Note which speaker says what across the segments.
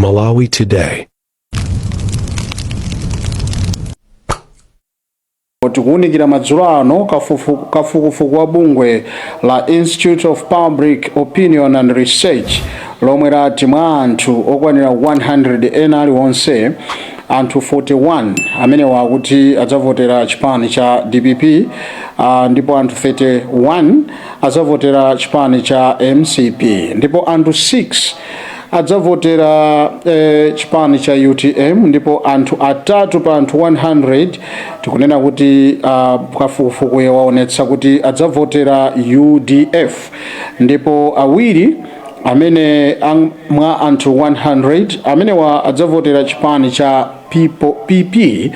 Speaker 1: Malawi Today.
Speaker 2: Tikuwunikira madzulo ano kafukufuku wa bungwe la Institute of Public Opinion and Research lomwe lati mwa anthu okwanira 100 ena aliwonse, anthu 41 amenewa akuti adzavotera chipani cha DPP, ndipo anthu 31 adzavotera chipani cha MCP, ndipo anthu 6 adzavotera chipani cha UTM, ndipo anthu atatu pa anthu 100 tikunena kuti kafukufuku waonetsa kuti adzavotera UDF, ndipo awiri amene mwa anthu 100 amenewa adzavotera chipani cha People, PP,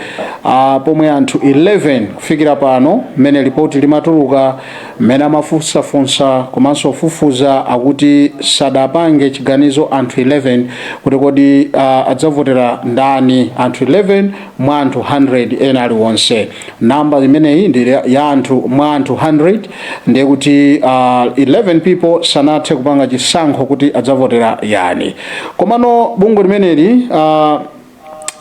Speaker 2: pomwe anthu 11 kufikira pano mmene lipoti limatuluka, mmene amafunsafunsa komanso kufufuza, akuti sadapange chiganizo anthu 11 kuti kodi adzavotera ndani, anthu 11 mwa anthu 100 ena aliwonse. Namba imeneyi ndi ya anthu mwa anthu 100, ndiye kuti 11 people sanathe kupanga chisankho kuti adzavotera yani. Komano bungwe limeneli,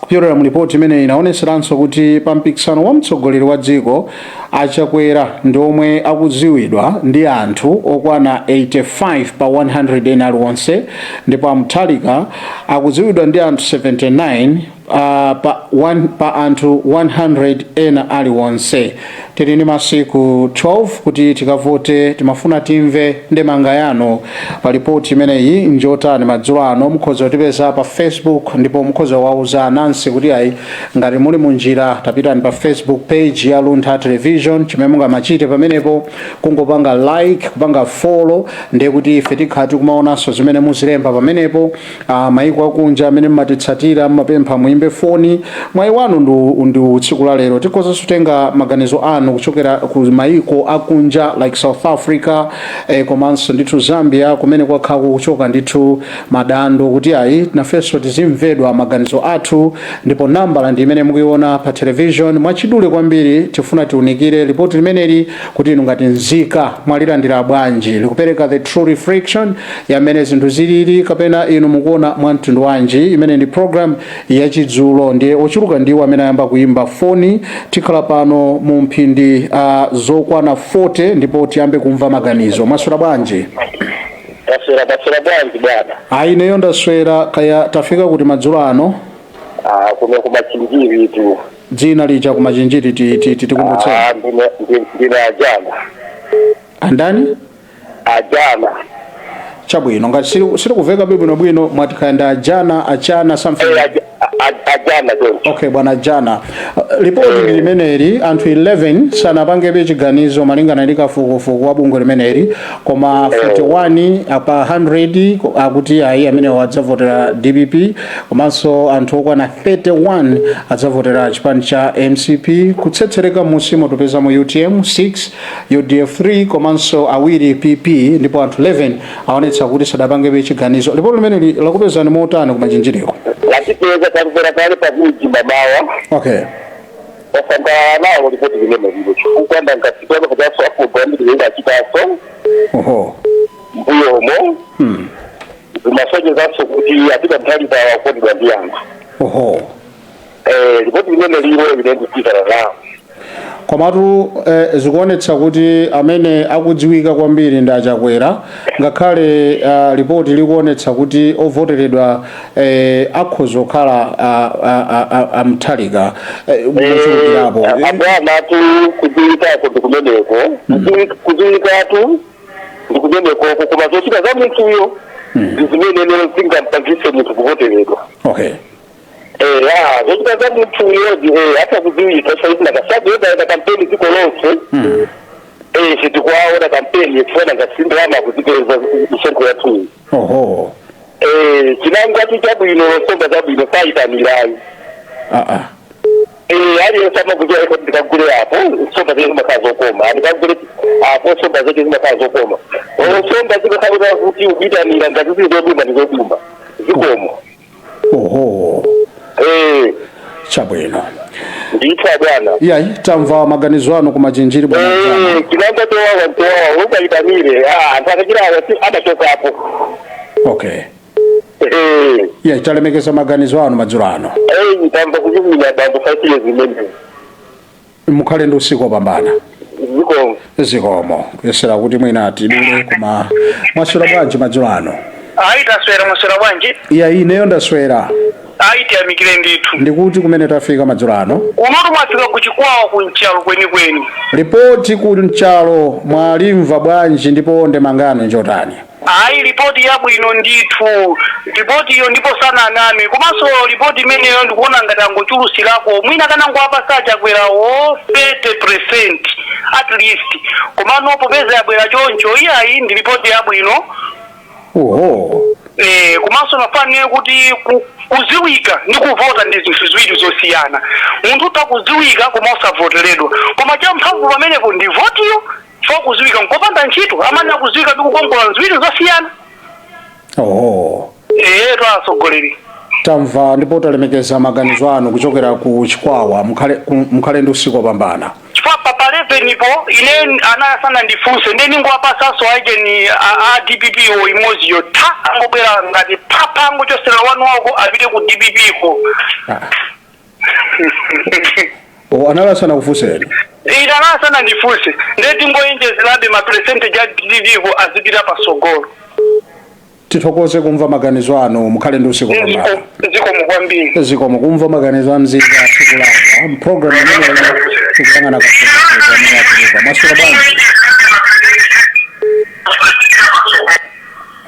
Speaker 2: kupyolera mu ripoti imeneyi, inaonetseranso kuti pa mpikisano wa mtsogoleri wa dziko, Achakwera ndi omwe akudziwidwa ndi anthu okwana 85 pa 100 ena aliwonse, ndipo Amutharika akudziwidwa ndi anthu 79 pa anthu 100 ena aliwonse. Tili ndi masiku 12 kuti tikavote. Timafuna timve ndemanga yanu pa ripoti imeneyi njotani madzulo ano. Mukhoza kutipeza pa Facebook, ndipo mukhoza kuwauza anansi kuti ayi, ngati muli munjira, tapitani pa Facebook page ya Luntha Television. Chimene mungamachite pamenepo kungopanga like, kupanga follow, ndiye kuti ife tikhala tikumaonanso zimene muzilemba pamenepo. Maiko akunja amene mmatitsatira, mmapempha muimbe foni, mwayi wanu ndi tsiku la lero. Tikhozanso kutenga maganizo anu kuchokera ku maiko akunja like South Africa, komanso ndithu Zambia, kumene kwakhala kuchoka ndithu madando kuti ayi, nafenso tizimvedwa maganizo athu. Ndipo nambala ndi imene mukuiona pa television. Mwachidule kwambiri, tifuna tiunikire ripoti limeneli kuti inu ngati nzika mwalilandira bwanji? Likupereka the true reflection yamene zinthu zilili, kapena inu mukuona mwa mtundu wanji? Imene ndi program yachidzulo, ndiye ochuluka ndiwo amene ayamba kuimba foni. Tikhala pano mu mphindi zokwana 40 ndipo tiyambe kumva maganizo. Mwaswera bwanji?
Speaker 3: Taswera, taswera bwanji bwana?
Speaker 2: Ayi, ineyo ndaswera. Kaya tafika kuti madzulo ano?
Speaker 3: Ah, kuno kumachinjiri tu.
Speaker 2: Dzina lija kumachinjiri, tikumbutseni.
Speaker 3: Ah, ndine Ajana.
Speaker 2: Andani?
Speaker 3: Ajana.
Speaker 2: Chabwino, ngati sili kuveka bwinobwino, mwati kaya ndi Ajana, Achana, something?
Speaker 3: Eh, Ajana choncho.
Speaker 2: Okay, bwana Jana. Ripoti ndi limeneli, anthu 11 sanapangebe chiganizo malingana ndi kafukufuku wa bungwe limeneli, koma 41 pa 100 akuti ayi, amene adzavotera DPP, komanso anthu okwana 31 adzavotera chipani cha MCP. Kutsetsereka musimo tupezamo UTM 6, UDF 3, komanso awiri PP, ndipo anthu 11 aonetsa kuti sadapangebe chiganizo. Ripoti limeneli lakupezani motani kumachinjiriko?
Speaker 3: Latipeza, tamvera kale pakuji mamawa. Tasangalala nalo ripoti limene lilo, chifukwa ndangasikana kuchaso afuba ambiri achitaso mbuyomo zimasonyezanso kuti apita Mutharika wakondedwa ndi anthu. Eh, ripoti limene lilo ine ndipitana nawo.
Speaker 2: Komatu zikuonetsa kuti amene akudziwika kwambiri ndi Achakwera, ngakhale ripoti likuonetsa kuti ovoteredwa akhoza kukhala Amutharika mochulukirapo.
Speaker 3: Abwana tu, kudziwikako ndi kumeneko. Kudziwikatu ndi kumenekoko, koma zochita za munthuyo ndi zimene zingampangise munthu kuvoteredwa. Eh, ah, zochita za munthuyo hata kudziwika saisina kampeni dziko lonse. Eh, sitikuwaona kampeni kufuna ngati ndalama kuzipeza misonkho yathuyi. Eh, chinangwa chabwino, nsomba zabwino sayitanirayi.
Speaker 2: Ah, ah.
Speaker 3: Eh, aliyense amakuziwa iko, ndikagule apo nsomba zake zimakhala zokoma, ndikagule apo nsomba zake zimakhala zokoma. Nsomba zimakhala kuti ukuyitanira, ngati zili zodumba ndi zodumba zikomo. Eh.
Speaker 2: Chabwino.
Speaker 3: Ndithu bwana.
Speaker 2: Iyayi, tamva maganizo anu kumachinjiri, bwana Jana.
Speaker 3: Eh, chinangwa chowawa nchowawa, ukayitanire, ah, anthu akachirawa amachokapo. Eh.
Speaker 2: Iya, talemekeza maganizo anu madzulo ano.
Speaker 3: Tamba kuchimina bambo 5 years imene.
Speaker 2: Mukhale ndi usiku wopambana.
Speaker 3: Zikomo.
Speaker 2: Zikomo. Kuyesera kuti mwina tidule, koma mwaswera bwanji madzulo ano?
Speaker 1: Ayi, taswera. Mwaswera bwanji?
Speaker 2: Iya, ineyo ndaswera.
Speaker 1: Ayi, tiyamikire ndithu.
Speaker 2: Ndikuti kumene tafika madzulo ano?
Speaker 1: Unotu mwafika kuchikwawa, kunchalo kwenikweni.
Speaker 2: Ripoti ku Nchalo mwalimva bwanji, ndipo ndemangano njotani?
Speaker 1: Ayi, ripoti yabwino ndithu ripoti iyo, ndipo sananame. Komanso ripoti imeneyo ndikuona ngati angochulusirako mwina kanango achakwerawo 30% at least, komano popeza yabwera choncho, iyayi, ndi ripoti yabwino. Komanso nafanire kuti kuziwika ndi kuvota ndi zinthu ziwiri zosiyana. Munthu utha kuziwika koma usavoteredwa, koma champhamvu pamenepo ndi votiyo, chifukwa kuziwika nkopanda ntchito. Amene akuziwika ndi kukongola ziwiri zosiyana. Twasogoleri.
Speaker 2: Tamva ndipo talemekeza maganizo anu kuchokera ku Chikwawa. Mukhale ndi usiku wopambana.
Speaker 1: Chifukwa pa 11 po ine anayasana ndifunse, nde ningowapasanso aijeni a DPP o imoziyo ta angobwera ngati phapha, angochosera wanu wako apite ku DPP ko.
Speaker 2: Ah. O, analasana kufunseni?
Speaker 1: Ine anasana ndifunse, nde tingoyenjezerabe ma percentage a DPP ko azipita pasogolo.
Speaker 2: Tithokoze kumva maganizo anu. Mukhale ndi usiku wopambana.
Speaker 1: Zikomo kwambiri.
Speaker 2: Zikomo kumva maganizo a mzika tsiku lapa mpulogalamu imeneyi tikuyang'ana kafukufuku amene atuluka. Mwaswera bwanji?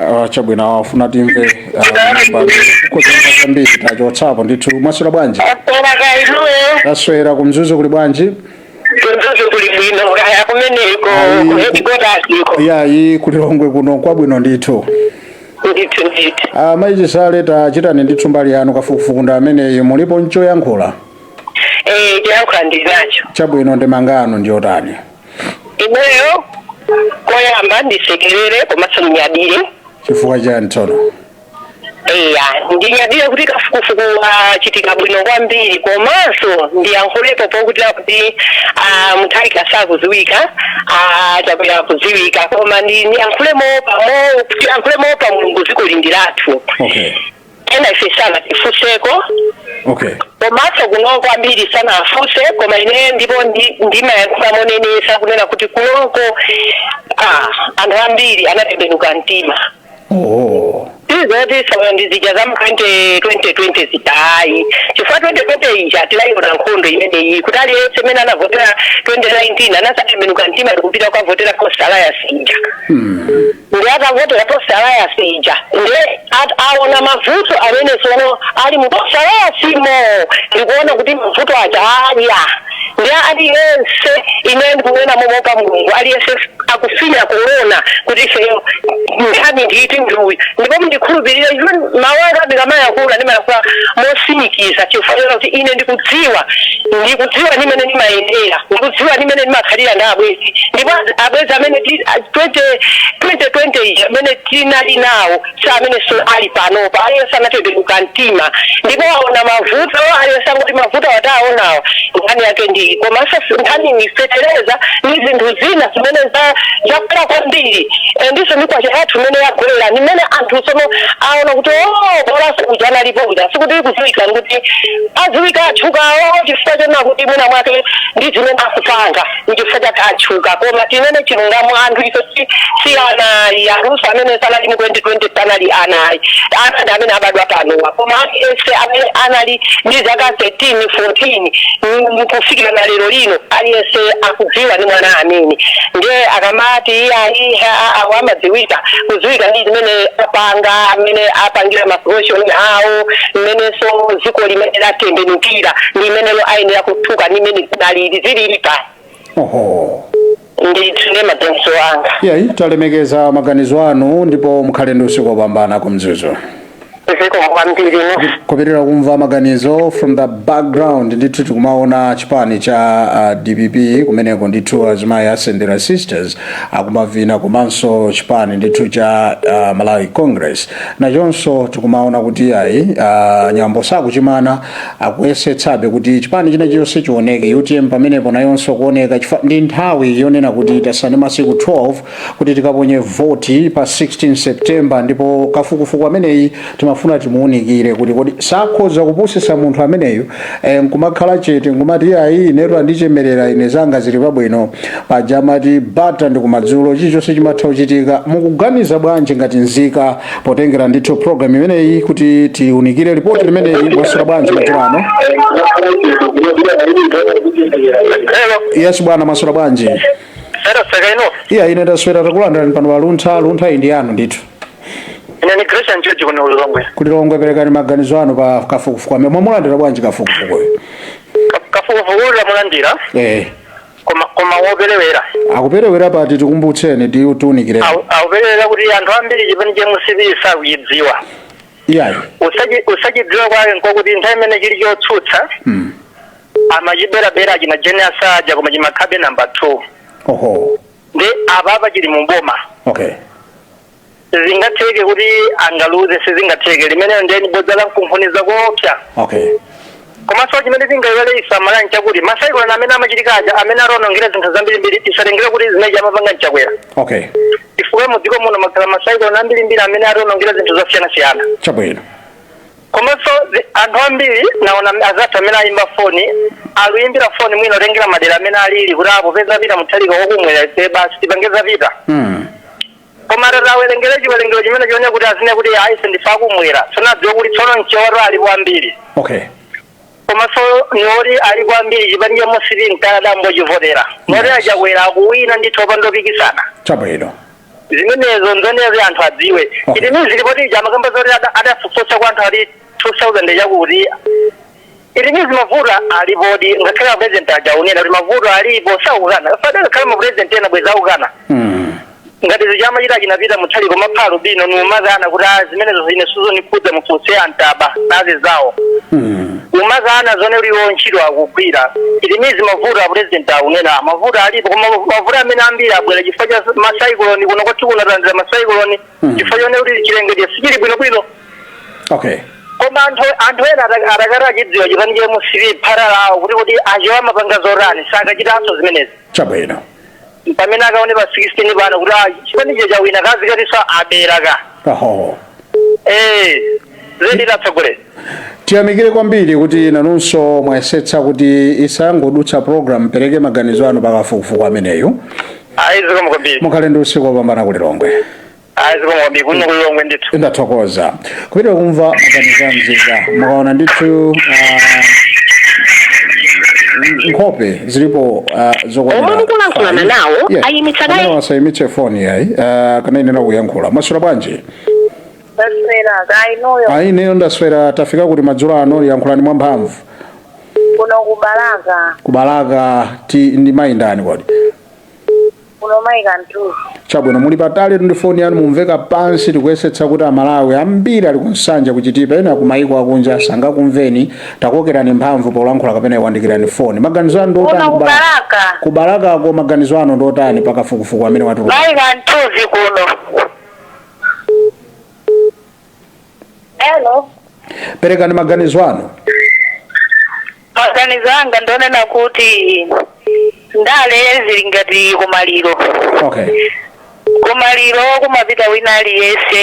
Speaker 2: Ah, chabwino, afuna timve kukozera kwambiri, tachotsapo ndithu. Mwaswera bwanji?
Speaker 4: Aswera kailuwe.
Speaker 2: Taswera. Kumzuzu kuli bwanji?
Speaker 4: Kumzuzu kuli bwino, kaya kumeneko?
Speaker 2: Ayi,
Speaker 4: Ku headquarters iko?
Speaker 2: Yayi, kulilongwe kuno kwabwino ndithu.
Speaker 4: Ndithu ndithu.
Speaker 2: Ah, mayi Chisale, tachitani ndithu mbali yanu. Kafukufuku ndi ameneyi, mulipo nchoyankhula?
Speaker 4: Eh, choyankhula ndili nacho.
Speaker 2: Chabwino, ndemangano ndiyotani?
Speaker 4: Ineyo koyamba ndisekerere komanso ndinyadire.
Speaker 2: Chifukwa chani tsono?
Speaker 4: Eya, ndinyadire kuti kafukufuku wachitika bwino kwambiri. Komanso ndiyankhulepo pokutira kuti Mutharika sakuziwika, Chakwera kuziwika, koma ndiyankhule moopa mo tiyankhule moopa Mulungu, dziko lindi lathu. Ena ife sana tifunseko. Komanso kuno kwambiri sanafunse, koma ine ndipo ndimayankhula monenesa kunena kuti kunoko anthu ambiri anatembenuka mtima. Sizoti sayo ndizija za mu 2020 zitayi, chifukwa 2020 ija tilayiona nkhondo imeneyi, kuti aliyense amene anavotera 2019 anasatembenuka mtima ndikupita kukavotera Tonse Alliance ija. Ndi atavotera Tonse Alliance ija, ndi aona mavuto amene sono ali mu Tonse Alliance mo, ndikuona kuti mavuto aja adya ndi aliyense. Ine ndikunena momopa Mulungu, aliyense akufinya kuona kuti ifeyo nkhani nditi ndiuyu, ndipo ndikhulupirire mawu anga ndikamayankhula ndimayankhula mosimikiza, chifukwa kuti ine ndikudziwa ndimene ndimayendera, ndikudziwa ndimene ndimakhalira ndi abwezi, ndipo abwezi amene 2020 ija amene tinali nawo si amene so ali panopa. Aliyense anatembenuka mtima ndipo aona mavuto. Aliyense angoti mavuto awataonawo nkhani yake ndi, komanso nkhani ni fetereza ni zinthu zina zimene zakwera kwambiri. Ndiso ndi kwacha yathu imene yagwera, nimene anthu sono aona kuti o bolanso uja analipo uja. Sikuti kuziwika kuti aziwika atchukawo chifukwa chona kuti mwina mwake ndi zimene akupanga nchifukwa chake atchuka, koma tinene chilungamo, anthu ife si anayi. Anthuso amene sanali mu 2020 sanali anayi, ana ndi amene abadwa panowa. Koma aliyense amene anali ndi zaka 13, 14 kufikira na lero lino, aliyense akudziwa ndi mwana amene. Ndiye akamati iyayi awo amadziwika, kudziwika ndi zimene apanga, amene apangira ma solution awo, mmenenso dziko limene latembenukira ndi imenelo ayenera kutchuka ndi imene zinalili zilili pano. Ndithu, ndiye maganizo anga.
Speaker 2: Iyayi, talemekeza maganizo anu ndipo mukhale ndi usiku wopambana kumzuzu.
Speaker 4: Zikomo kwambiri no.
Speaker 2: Kupitirira kumva maganizo from the background ndithu, tikumaona chipani cha DPP kumeneko ndithu, azimayi asendera Sisters akumavina, komanso chipani ndithu cha Malawi Congress nachonso tikumaona kuti ayi, nyambo sakuchimana, akuyesetsabe kuti chipani china chonse chioneke. UTM pamenepo nayonso kuoneka, chifukwa ndi nthawi yonena kuti tasani masiku 12 kuti tikaponye voti pa 16 September, ndipo kafukufuku ameneyi timafuna Timafuna timuunikire kuti kodi sakhoza kupusisa munthu ameneyu nkumakhala chete, nkumati, "Iyayi, inetu andichemerera, ine zanga zili pabwino." Paja amati bata ndi kumadzulo, chilichonse chimatha kuchitika. Mukuganiza bwanji ngati nzika, potengera ndithu program imeneyi kuti tiunikire ripoti limeneyi? Mwaswera bwanji madzulo ano?
Speaker 1: Hello.
Speaker 2: Yes bwana, mwaswera bwanji?
Speaker 1: Sera ino.
Speaker 2: Iya, ine ndaswera. Takulandirani pano pa Luntha. Luntha iyi ndi yanu ndithu.
Speaker 1: Ine ni Christian George kuno Lilongwe.
Speaker 2: Ku Lilongwe, perekani maganizo anu pa kafukufuku amene mwamulandira bwanji kafukufukuyo?
Speaker 1: Kafukufuku lamulandira. Koma woperewera.
Speaker 2: Akuperewera pati? Tikumbutseni, tiunikire.
Speaker 1: Akuperewera kuti anthu ambiri chipani cha MCP sakuchidziwa.
Speaker 2: Iyayi.
Speaker 1: Usachidziwa kwake nkokuti nthawi imene chili chotsutsa amachiberabera china jene asaja, koma chimakhabe number 2. Ndi apapa chili muboma. Zingatheke kuti angaluze? Sizingatheke. Limeneyo ndeni bodza la mkunkhuniza koopsa. Komanso chimene tingayiwale isamala nchakuti ma cyclone amene amachitika aja, amene aronongera zinthu zambirimbiri, tisatengere kuti zimene amapanga nchakwera. Chifukwa mudziko muno makhala ma cyclone ambirimbiri amene aronongera zinthu zosiyanasiyana. Komanso anthu ambiri naona azathu amene ayimba foni, aluyimbira foni mwina otengera madera amene alili, kuti apo peza pita Mutharika wokumwera, ife basi tipange zapita. Koma tatawerengera chiwerengero chimene chione kuti azine kuti aise ndife akumwera, tsono adziwe kuti tsono mchewatu alipo ambiri. Komanso niwoti alipo ambiri, chipani cha MCP mkaladambo chivotera moti achakwera akuwina ndithu opanda opikisana. Zimenezo nzonezo anthu adziwe. Itimizi zilipoti ija amakamba zoti adafufusa kwa anthu ali 2000 chakuti itimizi mavuto alipodi, ngakhale a president aja unena kuti mavuto alipo, saukana fadala khala ma president ena bweza aukana. Ngati zichamachita chinapita Mutharika mapha bino numakana kuti, "Ah, zimenezo zine sizonikhudza, mufuse antaba nazi zawo." Umakana zone uliwo ntchito akugwira. Itimizi mavuto a president akunena mavuto alipo, koma mavuto amene ambiri abwera chifukwa cha ma cyclone. Kuno kwathu kunalandira ma cyclone chifukwa chone kuti chilengedwe sichili bwinobwino. Koma anthu ena atakati achidziwa chipani cha MCP phara lawo kuti achewa amapanga zotani, sakachitanso zimenezi. Pamene akaone pa 16 pano kuti, ah, chipanicho chawina, kazikatinso abera ka. Zedi latsogolera.
Speaker 2: Tiyamikire kwambiri kuti nanunso mwayesetsa kuti isangodutsa program, pereke maganizo anu pakafukufuku ameneyu.
Speaker 1: Ayi, zikomo kwambiri.
Speaker 2: Mukhale ndi usiku wopambana ku Lilongwe.
Speaker 1: Ayi, zikomo kwambiri, kuno ku Lilongwe ndithu.
Speaker 2: Ndathokoza kupitira kumva maganizo a nzika. Mukaona ndithu nkhope zilipo zokwanira.
Speaker 4: Omwe mukulankhulana nawo ayimitsa kaye-
Speaker 2: Amene wasayimitse foni yayi, kanayenera kuyankhula. Mwaswera bwanji?
Speaker 5: Ndaswera, kainuyo?
Speaker 2: Ayi, ineyo ndaswera. Tafika kuti madzulo ano? Yankhulani mwamphamvu.
Speaker 5: Kuno kubalaka.
Speaker 2: Kubalaka ti ndi mayi ndani kodi?
Speaker 5: Kuno mayi Kanthu.
Speaker 2: Chabwino, muli patali ndi foni yanu, mumveka pansi. Tikuyesetsa kuti Amalawi ambiri ali kunsanja, kuchitipa, ena kumayiko akunja sangakumveni. Takokerani mphamvu polankhula kapena iwandikirani foni. Maganizo anu ndiotani?
Speaker 5: Kuno kubalaka.
Speaker 2: Kubalakako, maganizo anu ndiotani pakafukufuku amene watuluka?
Speaker 5: Mayi Kanthuzi kuno. Hello.
Speaker 2: Perekani maganizo anu.
Speaker 5: Maganizo anga ndionena kuti ndale zili ngati kumaliro. Kumaliro kumapita wina aliyense,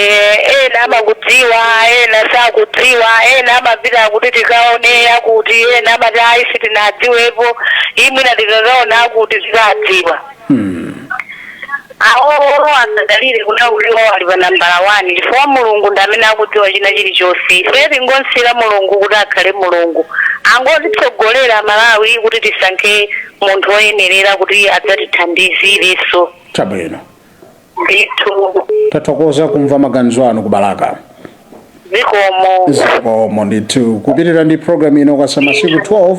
Speaker 5: ena amakudziwa, ena sakudziwa, ena amapita kuti tikaone akuti, ena amati ayi, sitinadziwepo, imwina tikakaona akuti tikadziwa. Awo asadalire kuna uliwo ali pa nambala 1, chifukwa Mulungu ndi amene akudziwa china chilichonse. Ife tingonsira Mulungu kuti akhale Mulungu, angotitsogolera Malawi kuti tisankhe munthu woyenerera kuti adzatithandizirenso. Ndithu.
Speaker 2: Tathokoza kumva maganizo anu kubalaka.
Speaker 5: Zikomo.
Speaker 2: Zikomo ndithu. Kupitirira ndi program ino, kwasa masiku 12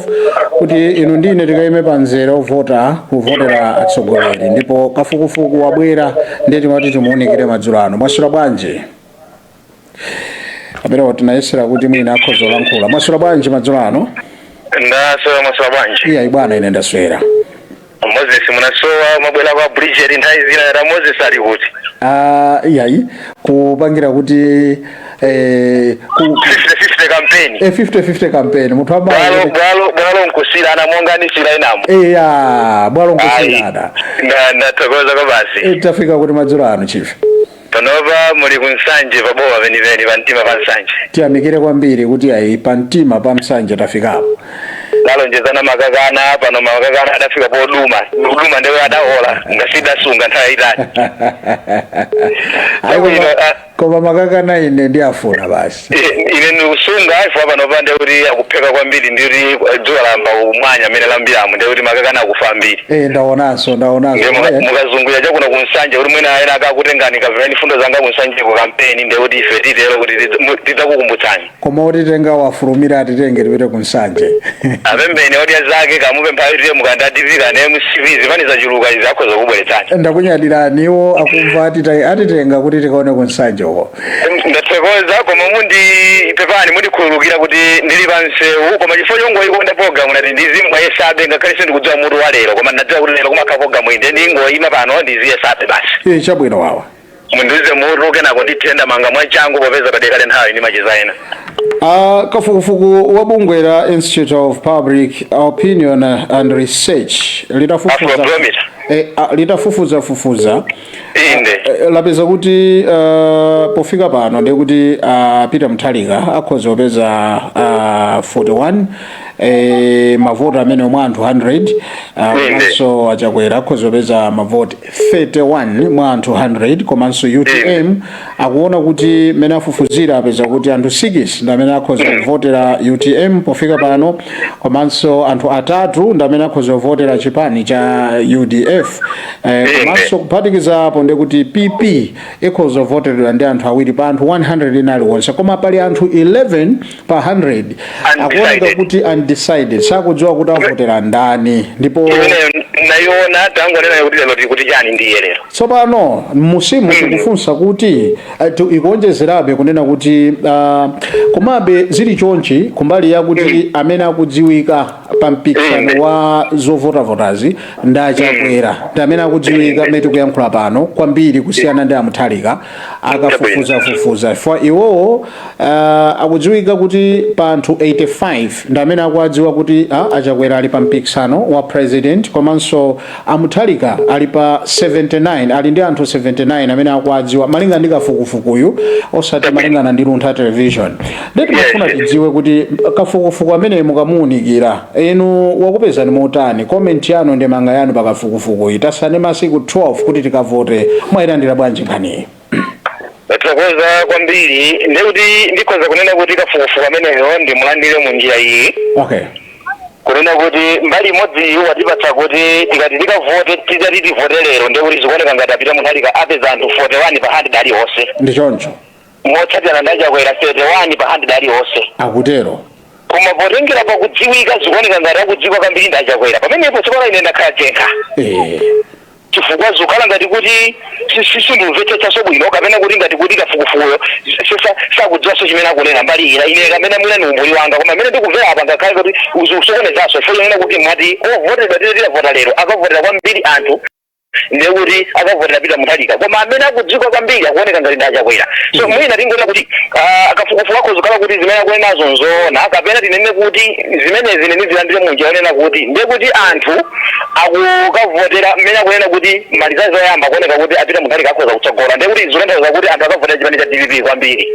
Speaker 2: kuti inu ndine tikayime pa mzere ovota, kuvotera atsogoleri, ndipo kafukufuku wabwera, ndiye timati timuunikire madzulo ano. Mwaswera bwanji? Aperewo tinayesera kuti mwina akhoza kulankhula. Mwaswera bwanji madzulo ano?
Speaker 3: Ndaswera, mwaswera bwanji?
Speaker 2: Iya bwana, ine ndaswera.
Speaker 3: Moses, munasowa, mabwera kwa Bridget nthawi zina ya Moses ali kuti?
Speaker 2: Ah, iyayi, kupangira kuti
Speaker 3: 50-50 campaign.
Speaker 2: 50-50 campaign, munthu
Speaker 3: Bwalo
Speaker 2: ambaye
Speaker 3: bwalo nkusirana monga nisira inamo.
Speaker 2: Iya, bwalo nkusirana.
Speaker 3: Ndathokoza kwa basi.
Speaker 2: Tafika kuti madzulo ano, chief?
Speaker 3: Panopa muli kuNsanje, pabowa penipeni, pamtima pa Nsanje.
Speaker 2: Tiyamikire kwambiri kuti ayi, pamtima pa Msanje tafikapo.
Speaker 3: Lalonjezana makakana, pano makakana adafika poduma kuduma, ndiwe adaola ngasidasunga nthawi yayitali.
Speaker 2: Ayi,
Speaker 3: Chabwino,
Speaker 2: koma makakana ine ndiyafuna basi.
Speaker 3: Ine ndikusunga ifo panopa, ndekuti akupheka kwambiri, ndikuti dzuwa lamba kumwanya amene lambiramo, ndekuti makakana akufa ambiri.
Speaker 2: Eh, ndaonanso, ndaonanso.
Speaker 3: Ndiye mukazunguya chakuno kuNsanje, kuti mwina ena akakutengani kapena fundo zanga kuNsanje ku kampeni, ndekuti ife titero kuti tidzakukumbutsani.
Speaker 2: Koma otitenga wafulumira, atitenge tipite kuNsanje.
Speaker 3: Apembeni odya zake kamupempha itiye mukanda DP kana MCP, zipani zachuluka izi, akhoza kubweretsani.
Speaker 2: Ndakunyadirani, iwo akumva, atitenga kuti tikaone kuNsanje uko.
Speaker 3: Ndathokoza, koma mundi pepani, mundikhululukira kuti ndili pa msewu, koma chifukwa chongoyikonda program nati ndizimwayesabe, ngakhale sindikudziwa mutu wa lero, koma ndadziwa kuti lero kumakhala program iyi, ndiye ndingoyima pano ndiziyesabe basi.
Speaker 2: Eh, chabwino wawa.
Speaker 3: Mundiuze mutu, kenako ndithenda manga mwachangu popeza padekale nthawi ndi macheza ena.
Speaker 2: Kafukufuku wa bungwe la Institute of Public Opinion and Research litafufuza
Speaker 3: Afrobarometer.
Speaker 2: Litafufuza fufuza
Speaker 3: Inde.
Speaker 2: Lapeza kuti pofika pano ndiye kuti Peter Mutharika akhoza kupeza 41 mavoti amene mwa anthu 100, komanso aChakwera akhoza kupeza mavoti 31 mwa anthu 100, komanso UTM akuona kuti mmene afufuzira apeza kuti anthu 6 ndi amene akhoza kuvotera UTM pofika pano, komanso anthu atatu ndi amene akhoza kuvotera chipani cha UDF, komanso kuphatikiza apo ndi kuti PP ikhoza kuvoteredwa ndi anthu awiri pa anthu 100 ina aliwonse, koma pali anthu 11 pa 100 akuoneka
Speaker 3: Undecided.
Speaker 2: kuti undecided, sakudziwa kuti avotera ndani, ndipo
Speaker 3: Imeneyo nayiona, tangonena kuti lero tikuti chani ndiye lero.
Speaker 2: Tsopano musimu tikufunsa kuti ikuonjezerabe kunena kuti komabe zili chonchi kumbali yakuti amene akudziwika pa mpikisano wa zovotavotazi ndi aChakwera, ndi amene akudziwika mmene tikuyankhula pano kwambiri kusiyana ndi aMutharika akafufuzafufuza fa iwowo akudziwika kuti pa anthu 85 ndi amene akuadziwa kuti aChakwera ali pa mpikisano wa president, komanso aMutharika ali pa 79, ali ndi anthu 79 amene akuadziwa malinga ndi kafukufukuyu, osati malingana ndi Luntha Television. Ndiye timafuna tidziwe kuti kafukufuku amene mukamuunikira inu wakupezani motani? Comment yanu ndi manga yanu pa kafukufukuyi, tasane masiku 12 kuti tikavote, mwayilandira bwanji nkhaniyi?
Speaker 3: Tathokoza kwambiri. Ndekuti ndikhoza kunena kuti kafukufuku ameneyo ndimulandire mu njira iyi, kunena kuti mbali imodzi watipatsa kuti tikati tikavote, titati tivote lero, ndekuti zikuoneka ngati apita Mutharika apeza anthu 41 pa 100 aliwonse.
Speaker 2: Ndi choncho.
Speaker 3: Motsatana ndi aChakwera 31 pa 100 aliwonse.
Speaker 2: Akutero.
Speaker 3: Koma potengera pakudziwika, zikuoneka ngati akudziwika kwambiri ndi aChakwera. Pamenepo tsopano ine ndakhala chenkha, chifukwa zikukhala ngati kuti sindimvetsetsaso bwino, kapena kuti ngati kuti kafukufukuyo sakudziwanso chimene akunena mbali ina. Ine kamene mwina ni umbuli wanga, koma amene ndikumvera apa ngakhale kuti usokonezaso ifo yonena kuti mwati ovotedwa titivota lero akavotera kwambiri anthu, ndekuti akavotera Peter Mutharika, koma amene akudziwika kwambiri akuoneka ngati ndi aChakwera. So mwina tingoona kuti kafukufuku akhoza kuti zimene akunenazo nzoona, kapena tinene kuti zimenezi nene zilandire munjira yonena kuti ndekuti anthu akukavotera mmene akunena kuti malizazi oyamba akuoneka kuti apita Mutharika akhoza kutsogola, ndekuti zikutanthauza kuti anthu akavotera chipani cha DPP kwambiri.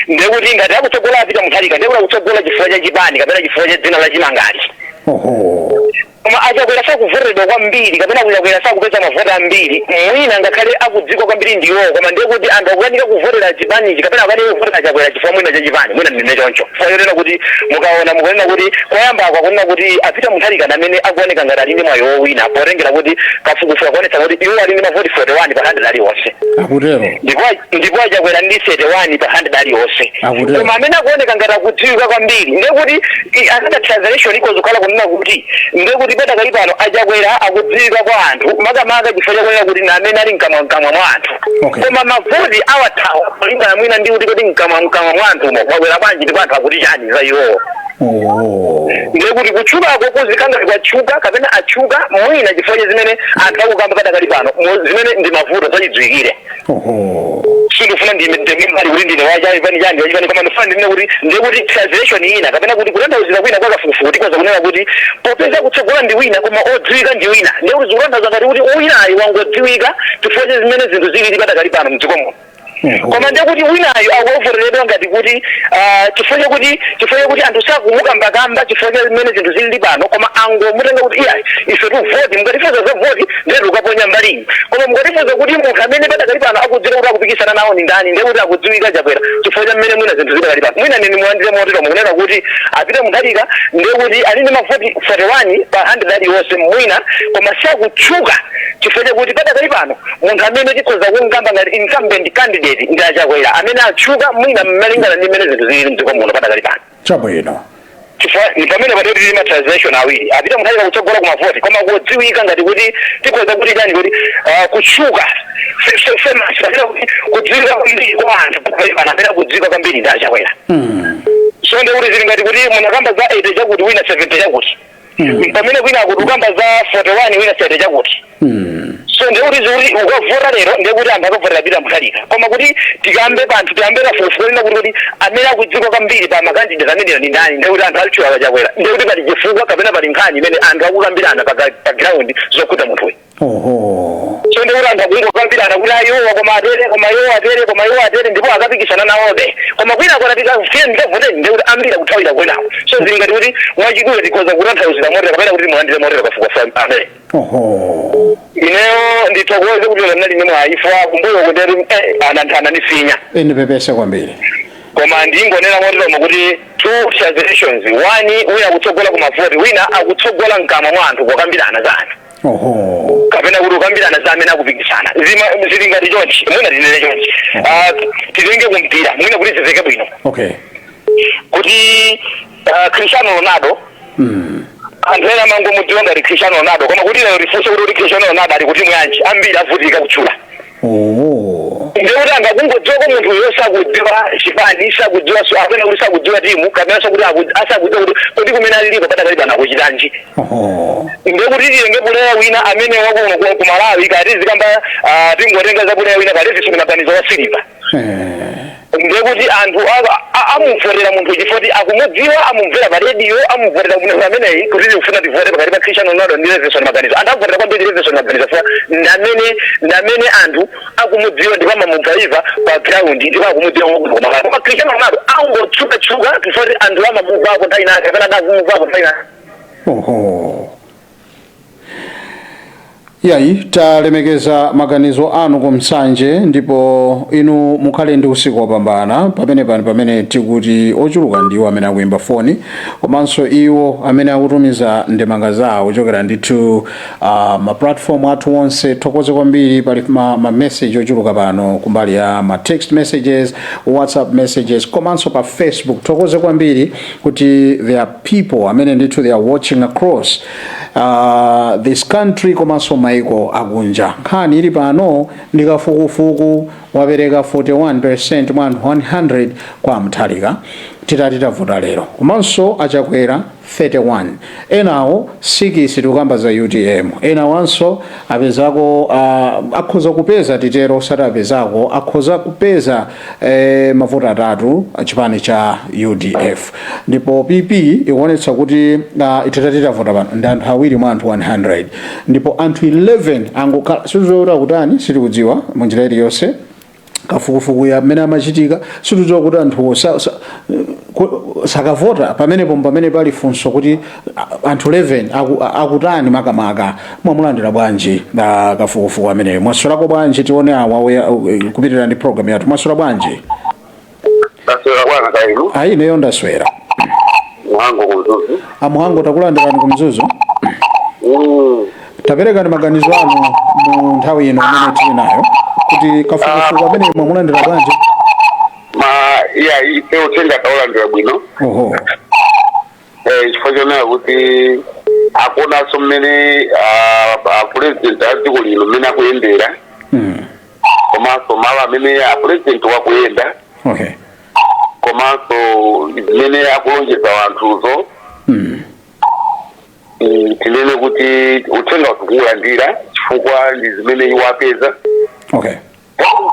Speaker 3: Ndekuti ngati akutsogola apita Mutharika, ndekuti akutsogola chifukwa cha chipani kapena chifukwa cha dzina la chimangali, koma aChakwera sakuvoteredwa kwambiri kapena aChakwera sakupeza mavoti ambiri. Mwina ngakhale akudziwika kwambiri ndiwo, koma ndiye kuti anthu akukanika kuvotera chipanichi kapena akukanika kuvotera Chakwera chifukwa mwina cha chipani, mwina ndine choncho. Chifukwa chonena kuti mukaona mukunena kuti koyambako akunena kuti apita Mutharika amene akuoneka ngati ali ndi mwayi wowina, potengera kuti kafukufuku akuonetsa kuti iwo ali ndi mavoti 41 pa 100 aliwonse.
Speaker 2: Akutero.
Speaker 3: Ndipo aChakwera ndi 31 pa 100 aliwonse.
Speaker 2: Akutero.
Speaker 3: Koma amene akuoneka ngati akudziwika kwambiri, ndiye kuti another translation ikozokhala kunena kuti ndiye kuti padakali pano aChakwera akudziwika kwa anthu, makamaka chifukwa chakunena kuti na amene ali mkamwa mkamwa mwa anthu, koma mavoti awathawa kulingana mwina ndi kuti mkamwa mkamwa mwa anthumo mwakwera bwanji ndipo anthu akuti chani za iwowo.
Speaker 2: Oh.
Speaker 3: Ndiye kuti kutchukako kuzikanga kwatchuka kapena atchuka mwina chifukwa cha zimene anthu akukamba padakali pano, zimene ndi mavuto zachidziwikire.
Speaker 2: Oho.
Speaker 3: Sindifuna ndime mbali kuti ndine wachipani chandi wachipani, koma ndifuna ndine kuti ndiye kuti translation ina kapena kuti kutanthauzira kwina kwa kafukufuku tikhoza kunena kuti popeza kutsogola ndi wina koma odziwika ndi wina, ndiye kuti zikutanthauza ngati kuti winayo wangodziwika chifukwa cha zimene zinthu zilili padakali pano mdziko muno. Koma ndiye kuti winayo akuvoteredwa ngati kuti chifukwa chakuti anthu sakumukambakamba chifukwa cha zimene zinthu zilili pano, koma angomutenga kuti iya, ife tuvoti, mukatifunsa za voti ndiye tikukaponya mbaliyi, koma mukatifunsa kuti munthu amene padakali pano akudziwika kuti akupikisana nawo ni ndani, ndiye kuti akudziwika Chakwera chifukwa cha mmene mwina zinthu zidakali pano. Mwina nini mulandire motero mukunena kuti a Peter Mutharika ndiye kuti ali ndi mavoti 41 pa 100 aliwonse mwina, koma sakutchuka chifukwa chakuti padakali pano munthu amene tikhoza kumkamba ngati incumbent candidate ndi aChakwera amene atchuka mwina malingana ndi mmene zinthu zilili mdziko muno padakali pano.
Speaker 2: Chabwino.
Speaker 3: Chifukwa ni pamene patoti tili ma translation awiri: a Peter Mutharika kutsogola kumavoti, koma kudziwika ngati kuti tikhoza kuti chani, kuti kutchuka, famous, kapena kuti kudziwika kwambiri kwa anthu padakali pano, amene akudziwika kwambiri ndi aChakwera. So ndi kuti zili ngati kuti munakamba za 80 chakuti, wina 70 chakuti, pamene kwina akuti ukamba za 41, wina 30 chakuti. So ndekuti zikuti ukavota lero, ndekuti anthu akavotera Peter Mutharika, koma kuti tikambe panthu tiyambe kafukufuku lina kuti amene akudziwika kwambiri pa ma candidate ameneyo ndi ndani, ndekuti anthu alitchuka kaChakwera, ndekuti pali chifukwa kapena pali nkhani imene anthu akukambirana pa ground zokhudza munthuyu.
Speaker 2: Oho.
Speaker 3: So ndekuti anthu akungokambirana kuti ayowa koma atere, koma iwo atere, koma iwo atere, ndipo akapikisana nawobe, koma kwina kona tikafike ndikavoteni, ndekuti ambiri akuthawira kwinawo. So zili ngati kuti mwachidule tikhoza kutanthauzira motero kapena kuti mulandire motero kafukufuku amene.
Speaker 2: Oho.
Speaker 3: Ineyo ndithokoze kuti ndinali ndi mwayi kumbuyo kunderi anthu anandifinya.
Speaker 2: Ndipepese kwambiri.
Speaker 3: Koma ndingonena moteromo kuti two translations: one, wina akutsogola ku mavoti, wina akutsogola mkamwa mwa anthu pokambirana za anthu kapena kuti kukambirana za amene akupikisana. Zili ngati chonchi, mwina tinene chonchi. Ah, titenge kumpira mwina kuti ziveke bwino kuti Cristiano Ronaldo, anthu ena amangomudziwa ngati Cristiano Ronaldo, koma kuti lero tifunse kuti Cristiano Ronaldo ali kuti mwanji, ambiri avutika kutchula. Ndikuti angakungodziwa ko munthu uyo sakudziwa chipani, sakudziwa, so apena kuti sakudziwa timu, kapena sakuti asakudziwa kuti kodi kumene aliliko padakali pano akuchitanji. Ndikuti tilenge player wina amene wakuno ku Malawi, kati zikamba tingotenga za player wina kati zisumina wa Silver, ndekuti anthu amumvotera munthu chifukwa akumudziwa, amumvera pa radio, amumvotera munthu ameneyi. Kuti tikufuna tivote pakati pa Cristiano Ronaldo ndi Levinson Maganizo, anthu amvotera kwambiri Levinson Maganizo chifukwa ndamene anthu akumudziwa ndipo amamumva pa ground ndipo akumudziwa wakuno koma koma Cristiano Ronaldo angotchukatchuka chifukwa anthu amamumvako nthawi inake kapena adakumumvako nthawi inake.
Speaker 2: Oho, yayi, talemekeza maganizo anu ku Msanje, ndipo inu mukhale ndi usiku wopambana. Pamene pano pamene tikuti ochuluka ndiwo amene akuyimba foni komanso iwo amene akutumiza ndemanga zawo kuchokera ndithu ma platform athu onse, thokoze kwambiri. Pali ma message ochuluka pano kumbali ya ma text messages, WhatsApp messages komanso pa Facebook. Thokoze kwambiri kuti there are people amene ndithu they are watching across this country komanso maiko akunja. Nkhani ili pano ndi kafukufuku wapereka 41% mwa anthu 100 kwa Mutharika titati tavota lero, komanso aChakwera 31, enawo 6. Tikukamba za UTM. Enawanso apezako, akhoza kupeza, titero, osati apezako, akhoza kupeza mavoti atatu chipani cha UDF, ndipo PP ikuonetsa kuti itati tavota pano ndi anthu awiri mwa anthu 100, ndipo anthu 11 angokhala sizoti akutani, sitikudziwa munjira iliyonse. Kafukufuku ya mmene amachitika, situdziwa kuti anthuwo sakavota. Pamenepo pamene pali funso kuti anthu 11 akutani makamaka. Mwamulandira bwanji kafukufuku ameneyo? Mwaswerako bwanji? Tione awa kupitirira ndi program yathu. Mwaswera bwanji?
Speaker 3: Taswera bwana, kailu?
Speaker 2: Ayi, ineyo ndaswera.
Speaker 3: Muhango kuMzuzu.
Speaker 2: Amuhango, takulandirani kuMzuzu. Taperekani maganizo anu mu nthawi ino imene tili nayo kuti kafukufuku amene mwamulandira bwanji?
Speaker 3: Ma iya, ife uthenga taulandira bwino. Chifukwa chonena kuti akuonanso mmene a president a dziko lino mmene akuyendera komanso malo amene a president wakuyenda komanso Zimene akulonjeza wanthuzo, tinene kuti uthenga tikuwulandira chifukwa ndi zimene iwo apeza.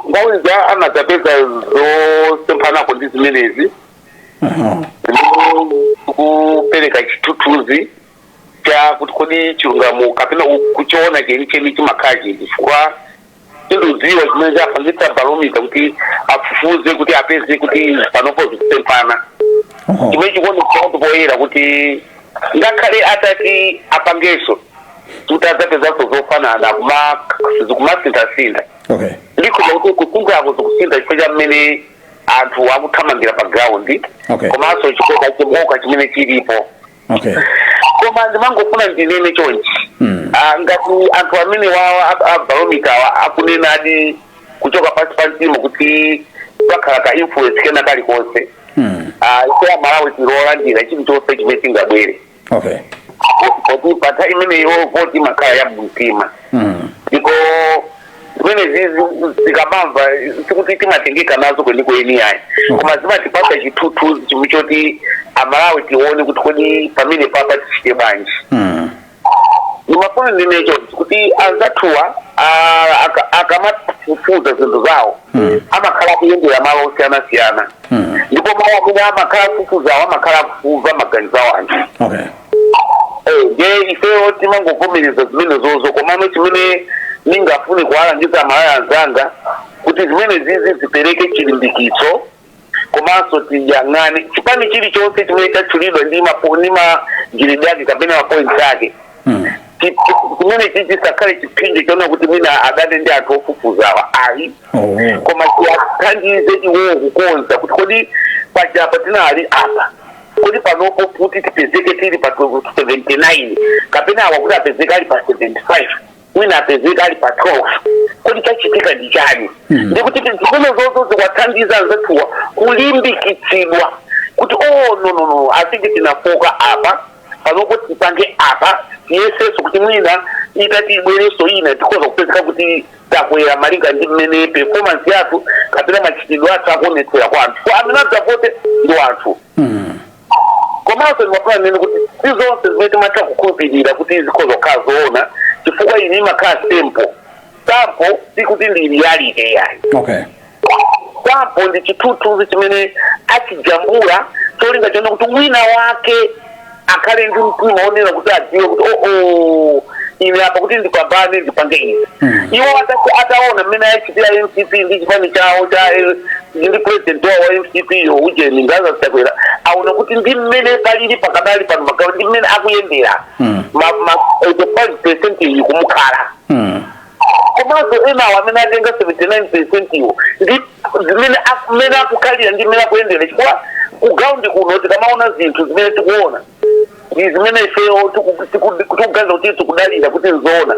Speaker 3: Nthawi za amadzapeza zosemphanako ndi zimenezi, zimene kupereka chithunzithunzi cha kuti kodi chilungamo kapena kuchiona chenicheni chimakhala chiti, chifukwa sindidziwa chimene chapangitsa Barometer kuti afufuze kuti apeze kuti panopo zikusemphana. Chimene chikuonetsa kuti poyera kuti ngakhale atati apangenso kuti adzapezanso zofanana, kuma zikumasinthasintha. Ndikhoza kuti kusinthako zikusintha chifukwa cha mmene anthu akuthamangira pa ground, komanso chikoka chimoka chimene chilipo. Koma ndimangofuna ndinene chonchi. Ah, ngati anthu amene wawa a Barometer wa akunenadi kuchoka pansi pa mtima kuti pakhala ka influence kena kalikonse, ife Amalawi tilolandira chilichonse chimene chingabwere, poti pa nthawi imeneyo voti imakhala ya mumtima. Ndipo zimene zizi zikamamva, sikuti timatengeka nazo kwenikweni ayi, koma zimatipatsa chithunzithunzi chimwe choti Amalawi tione kuti kodi pamene papa tichite bwanji. Ndimafuna ndinene chonchi kuti anzathuwa akamafufuza zinthu zawo, amakhala akuyendera malo osiyanasiyana, ndipo malo amene amakhala afufuzawo amakhala akufufuza maganizo awo anthu. Nde ifeyo timangovomereza zimene zozo, komano chimene ningafune kuwalangiza Amalawi anzanga kuti zimene zizi zipereke chilimbikitso, komanso tiyang'ane chipani chilichonse chimene chatchulidwa ndi majiridi ake kapena ma points ake. Chimene chichi chisakhale chiphinjo chona kuti mwina adane ndi anthu ofufuzawa ayi, koma chiwathandize iwowo kukonza kuti kodi pajapa tinali apa, kodi panopo kuti tipezeke tili pa 79, kapena awa kuti apezeke ali pa 75, mwina apezeke ali pa 12, kodi chachitika ndi chani? Ndikuti zimene zozo zikwathandiza anzathuwa kulimbikitsidwa kuti, "Oh, no, no, no, I think tinafoka apa, panopo tipange apa, tiyesenso kuti mwina itati ibwerenso ina tikhoza kupezeka kuti takwera malinga ndi mmene performance yathu kapena machitidwe athu akuonetsera kwa anthu." So amene adzavote ndi anthu. Komanso ndimafuna nene kuti si zonse zimene timatha kukhulupirira kuti zikhoza kukhala zoona, chifukwa ine imakhala sample. Sample sikuti ndi reality yayi. Sample ndi chithunzithunzi chimene achijambula cholinga chona kuti wina wake akhale ndi mtima onena kuti adziwe kuti, "Oh, ine apa kuti ndipambane ndipange izi." Iwo ataona mmene achitira MCP ndi chipani chawo cha ndi president wawo wa MCP yo ujeni Ngaza Chakwera, aona kuti ndi mmene palili pakadali pano magawo ndi mmene akuyendera, ma 85% iyi kumukhala. Komanso enawo amene atenga 79% iwo ndi zimene mmene akukhalira ndi mmene akuyendera, chifukwa ku ground kuno tikamaona zinthu zimene tikuona ndi zimene ifeyo tikuganiza kuti tikudalira kuti nzoona.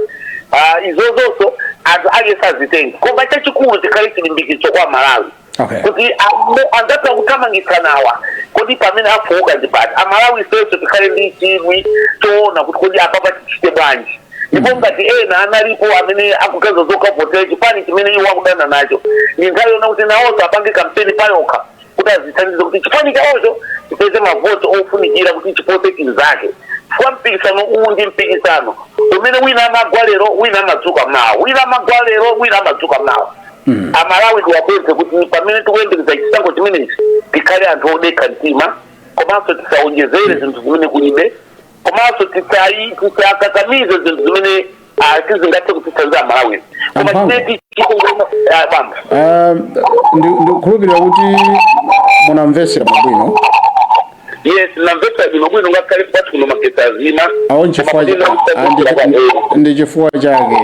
Speaker 3: Ah, izozonso anthu aliyense azitenga, koma chachikulu chikhale chilimbikitso kwa Malawi kuti anzathu akuthamangitsanawa, kodi pamene afowoka ndi pati? Amalawi ifenso tikhale ndi chidwi choona kuti kodi apapa tichite bwanji? Ndipo ngati ena analipo amene akuganiza zokavotera chipani chimene iwo akudana nacho, ndi nthawi yona kuti nawonso apange kampeni payokha kuti azithandize kuti chipani chawocho chipeze mavoti ofunikira kuti chipose chinzake, chifukwa mpikisano uwu ndi mpikisano umene wina amagwa lero, wina amadzuka mawa, wina amagwa lero, wina amadzuka mawa. Amalawi tiwapemphe kuti pamene tikuyembekeza chisankho chimenechi tikhale anthu odekha mtima, komanso tisaonjezere zinthu zimene kulibe, komanso tisakakamize zinthu zimene sizingathe kutithandiza Amalawi, koma
Speaker 2: Amphamvu.
Speaker 3: chimene bamba.
Speaker 2: Ndikukhulupirira kuti munamvetsera bwino.
Speaker 3: Yes, namvetsa bwino bwino, ngakhale kwathu kuno magetsi azima.
Speaker 2: Awo nchifukwa ndi chifukwa chake.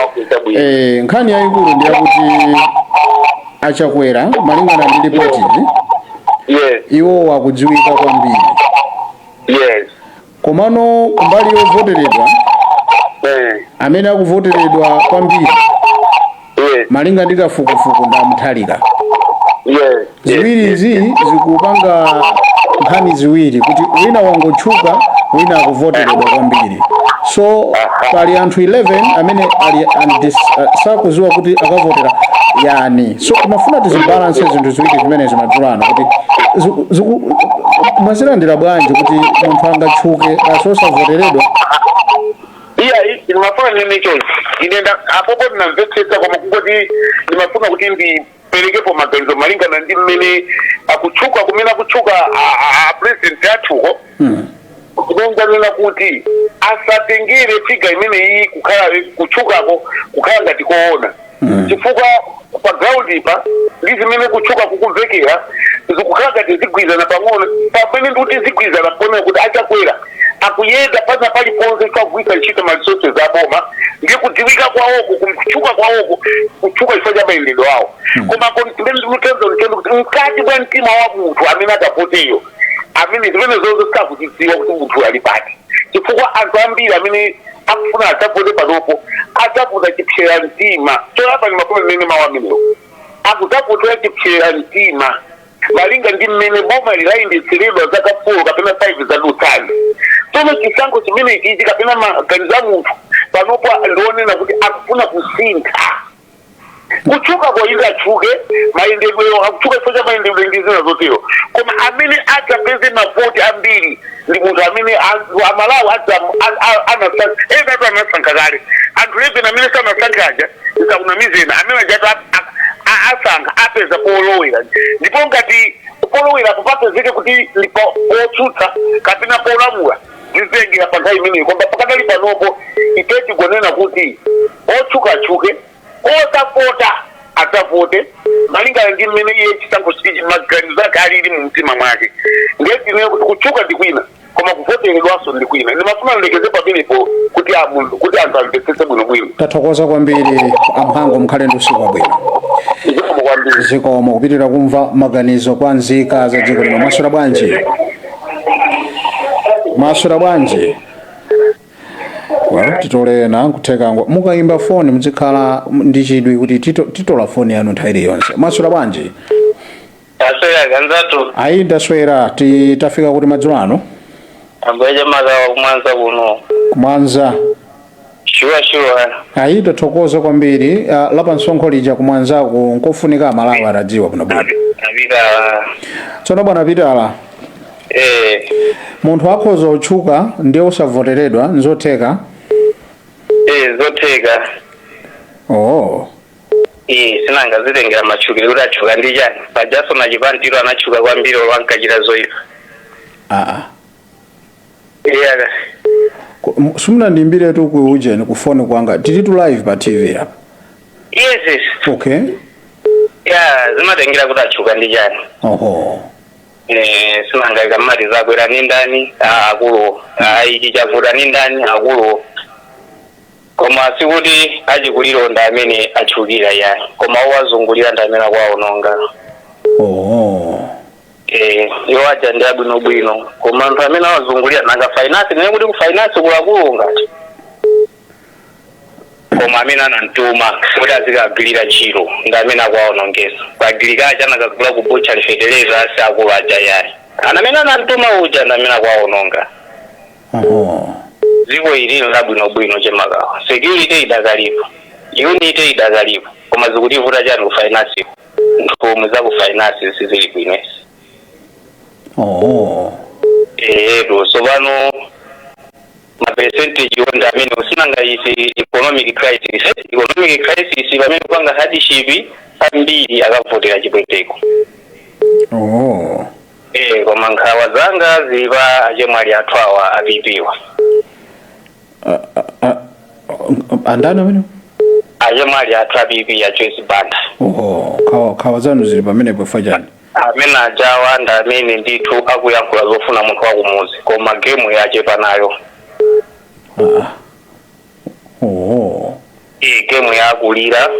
Speaker 3: Okay, chabwino.
Speaker 2: Nkhani yayikulu ndi yakuti Achakwera, malingana ndi ripoti, iwo akudziwika kwambiri, komano kumbali yovoteredwa, amene akuvoteredwa kwambiri malinga ndi kafukufuku ndi Amuthalika. Ziwirizi zikupanga nkhani ziwiri, kuti wina wangotchuka, wina akuvoteredwa kwambiri. So pali anthu 11 amene ali sakuziwa kuti akavotera. Yani so timafuna tizibalance zinthu ziwiri zimenezi madzulo ano, kuti mwazilandira bwanji kuti munthu angatchuke basi osavoteredwa?
Speaker 3: Iya, ndimafuna nene chonchi, ine apopo ndinamvetsetsa, koma kungoti ndimafuna kuti ndiperekepo maganizo malingana ndi mmene akutchuka, kumene akutchuka a president athuko. Kumenganena kuti asatengere figure imeneyi kukhala kutchukako kukhala ngati koona, chifukwa pa ground pa ndi zimene kutchuka kukumvekera zikukhala ngati zigwizana pang'ono. Pamene ndikuti zigwizana pang'ono, kuti achakwera akuyenda pana paliponse kagwisa ntchito ma resources aboma, ndiye kudziwika kwawoko, kutchuka kwawoko, kutchuka chifukwa cha mayendedwe awo. Koma ndikutanza kuti mkati mwa mtima wa munthu amene akavoteyo, amene zimene zonse sakuzidziwa kuti munthu ali pati, chifukwa anthu ambiri amene akufuna adzavote panopo adzavota chipsera mtima. Choyamba ndimafuna ndinene mawu amenewo, akudzavotera chipsera mtima malinga ndi mmene boma lilayendetseredwa zaka 4 kapena 5 zadutsazi. Tsono chisankho chimene chichi kapena maganizo a munthu panopo ndionena kuti akufuna kusintha. Kutchuka koyinda atchuke, mayendedweyo akutchuka chifukwa cha mayendedwe ndi zina zotero, koma amene adzapeze mavoti ambiri ndi munthu amene Amalawi anasankha. Ena atu anasankha kale, anthu 11 amene sanasankhe aja, ndisakunamizeni, amene ajatu asankha apeza polowera. Ndipo ngati polowera popapezeke kuti ndi potsutsa kapena polamula, zizengera pa nthawi imeneyi. Koma pakadali panopo ife tigonena kuti otchuka atchuke, osavota adzavote malingana ndi mmene iye chisankho chichi maganizo ake alili mu mtima mwake. Ndiye tinene kuti kutchuka ndi kwina, koma kuvoteredwanso ndi kwina. Ndimafuna ndilekeze pamenepo kuti anthu amvetsetse bwinobwino.
Speaker 2: Tathokoza kwambiri, Amhango, mukhale ndi usiku wabwino.
Speaker 3: Zikomo kwambiri.
Speaker 2: Zikomo. Kupitirira kumva maganizo kwa nzika za dziko lino. Mwaswera bwanji? Mwaswera bwanji? Well, titole ena nkuthekangwa mukayimba foni muzikhala ndi chidwi kuti titola foni yanu nthawi iliyonse. Mwaswera bwanji?
Speaker 6: Aswera kanzatu.
Speaker 2: Ayi, ndaswera. Tafika kuti madzulo ano?
Speaker 6: Ambuye Makawa, kumwanza kuno.
Speaker 2: Kumwanza?
Speaker 6: Sure.
Speaker 2: Ayi, tathokoza kwambiri. Lapa msonkho lija kumwanzaku nkofunika Amalawi atadziwa bwinobwino.
Speaker 6: Apita.
Speaker 2: Tsono bwana Pitala, munthu akhoza kutchuka ndiye usavoteredwa, nzotheka?
Speaker 6: Eh, zotheka.
Speaker 2: Oh.
Speaker 6: Eh, sinanga zitengera matchukiro, kuti atchuka ndi chani. Pajaso na chipantiro anatchuka kwambiri olo ankachita zoyipa.
Speaker 2: Aa.
Speaker 6: Iya.
Speaker 2: Simunandiyimbiretu ku ujeni, ku foni kwanga, tili tu live pa TV apa.
Speaker 6: Yes.
Speaker 2: Okay.
Speaker 6: Ya, zimatengera kuti atchuka ndi chani.
Speaker 2: Oho.
Speaker 6: Eh, sinanga ikamati zakwera ni ndani? Ah, akulu. Ah, ichi chavuta ni ndani? Akulu. Koma sikuti achikuliro ndi amene atchukira yani, koma owazungulira ndi amene akuwaononga.
Speaker 2: Oh.
Speaker 6: Eh, iwo aja ndi abwinobwino, koma anthu amene awazungulira. Nanga finance, nene kuti ku finance kulakulu ngati, koma amene anamtuma kuti azikagwirira ntchito ndi amene akuwaonongesa. Ku agriculture anakagula ku butchery fertilizer, asi akulu aja yani, ana amene anamtuma uja ndi amene akuwaononga.
Speaker 2: Oho.
Speaker 6: Dziko ili labwinobwino, Chemakawa, security idakalipo, unity idakalipo, koma zikutivuta chani? Ku finance, nthumwi za ku finance sizili bwinesi.
Speaker 2: Oh.
Speaker 6: Eetu, sopano ma percentage onda amene usinanga isi economic crisis, economic crisis pamene kupanga hardship, ambiri akavotera chipweteko.
Speaker 2: Oh.
Speaker 6: Eh, koma nkhawa zanga zili pa achemwali athu awa apipiwa.
Speaker 2: Andani amene?
Speaker 6: Achemwali athu apipi a Joyce Banda.
Speaker 2: Oh, khawa zanu zili pamenepo fa chani?
Speaker 6: Amene ajawa ndi amene ndithu akuyankhula zofuna munthu wakumuzi, koma game yachepa nayo.
Speaker 2: Ah. Oh.
Speaker 6: Eh, game yakulira.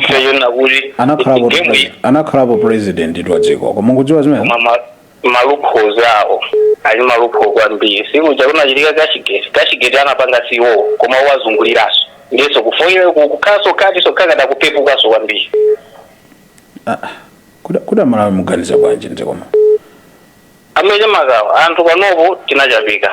Speaker 6: Ifeyo nakuti
Speaker 2: Anakhalapo
Speaker 6: game
Speaker 2: anakhalapo president wa dziko, koma mukudziwa zimene?
Speaker 6: Koma ma loopholes awo ali ma loophole kwambiri. Sikuja kunachitika Cashgate, Cashgate anapanga siwo, koma wazunguliranso ndiyeso kufoyera kukhaso kati so kakata kupepukaso kwambiri.
Speaker 2: Ah. Kuda Malawi muganiza bwanji mdzikoma?
Speaker 6: Amene Makawa, anthu panopo tinachapika.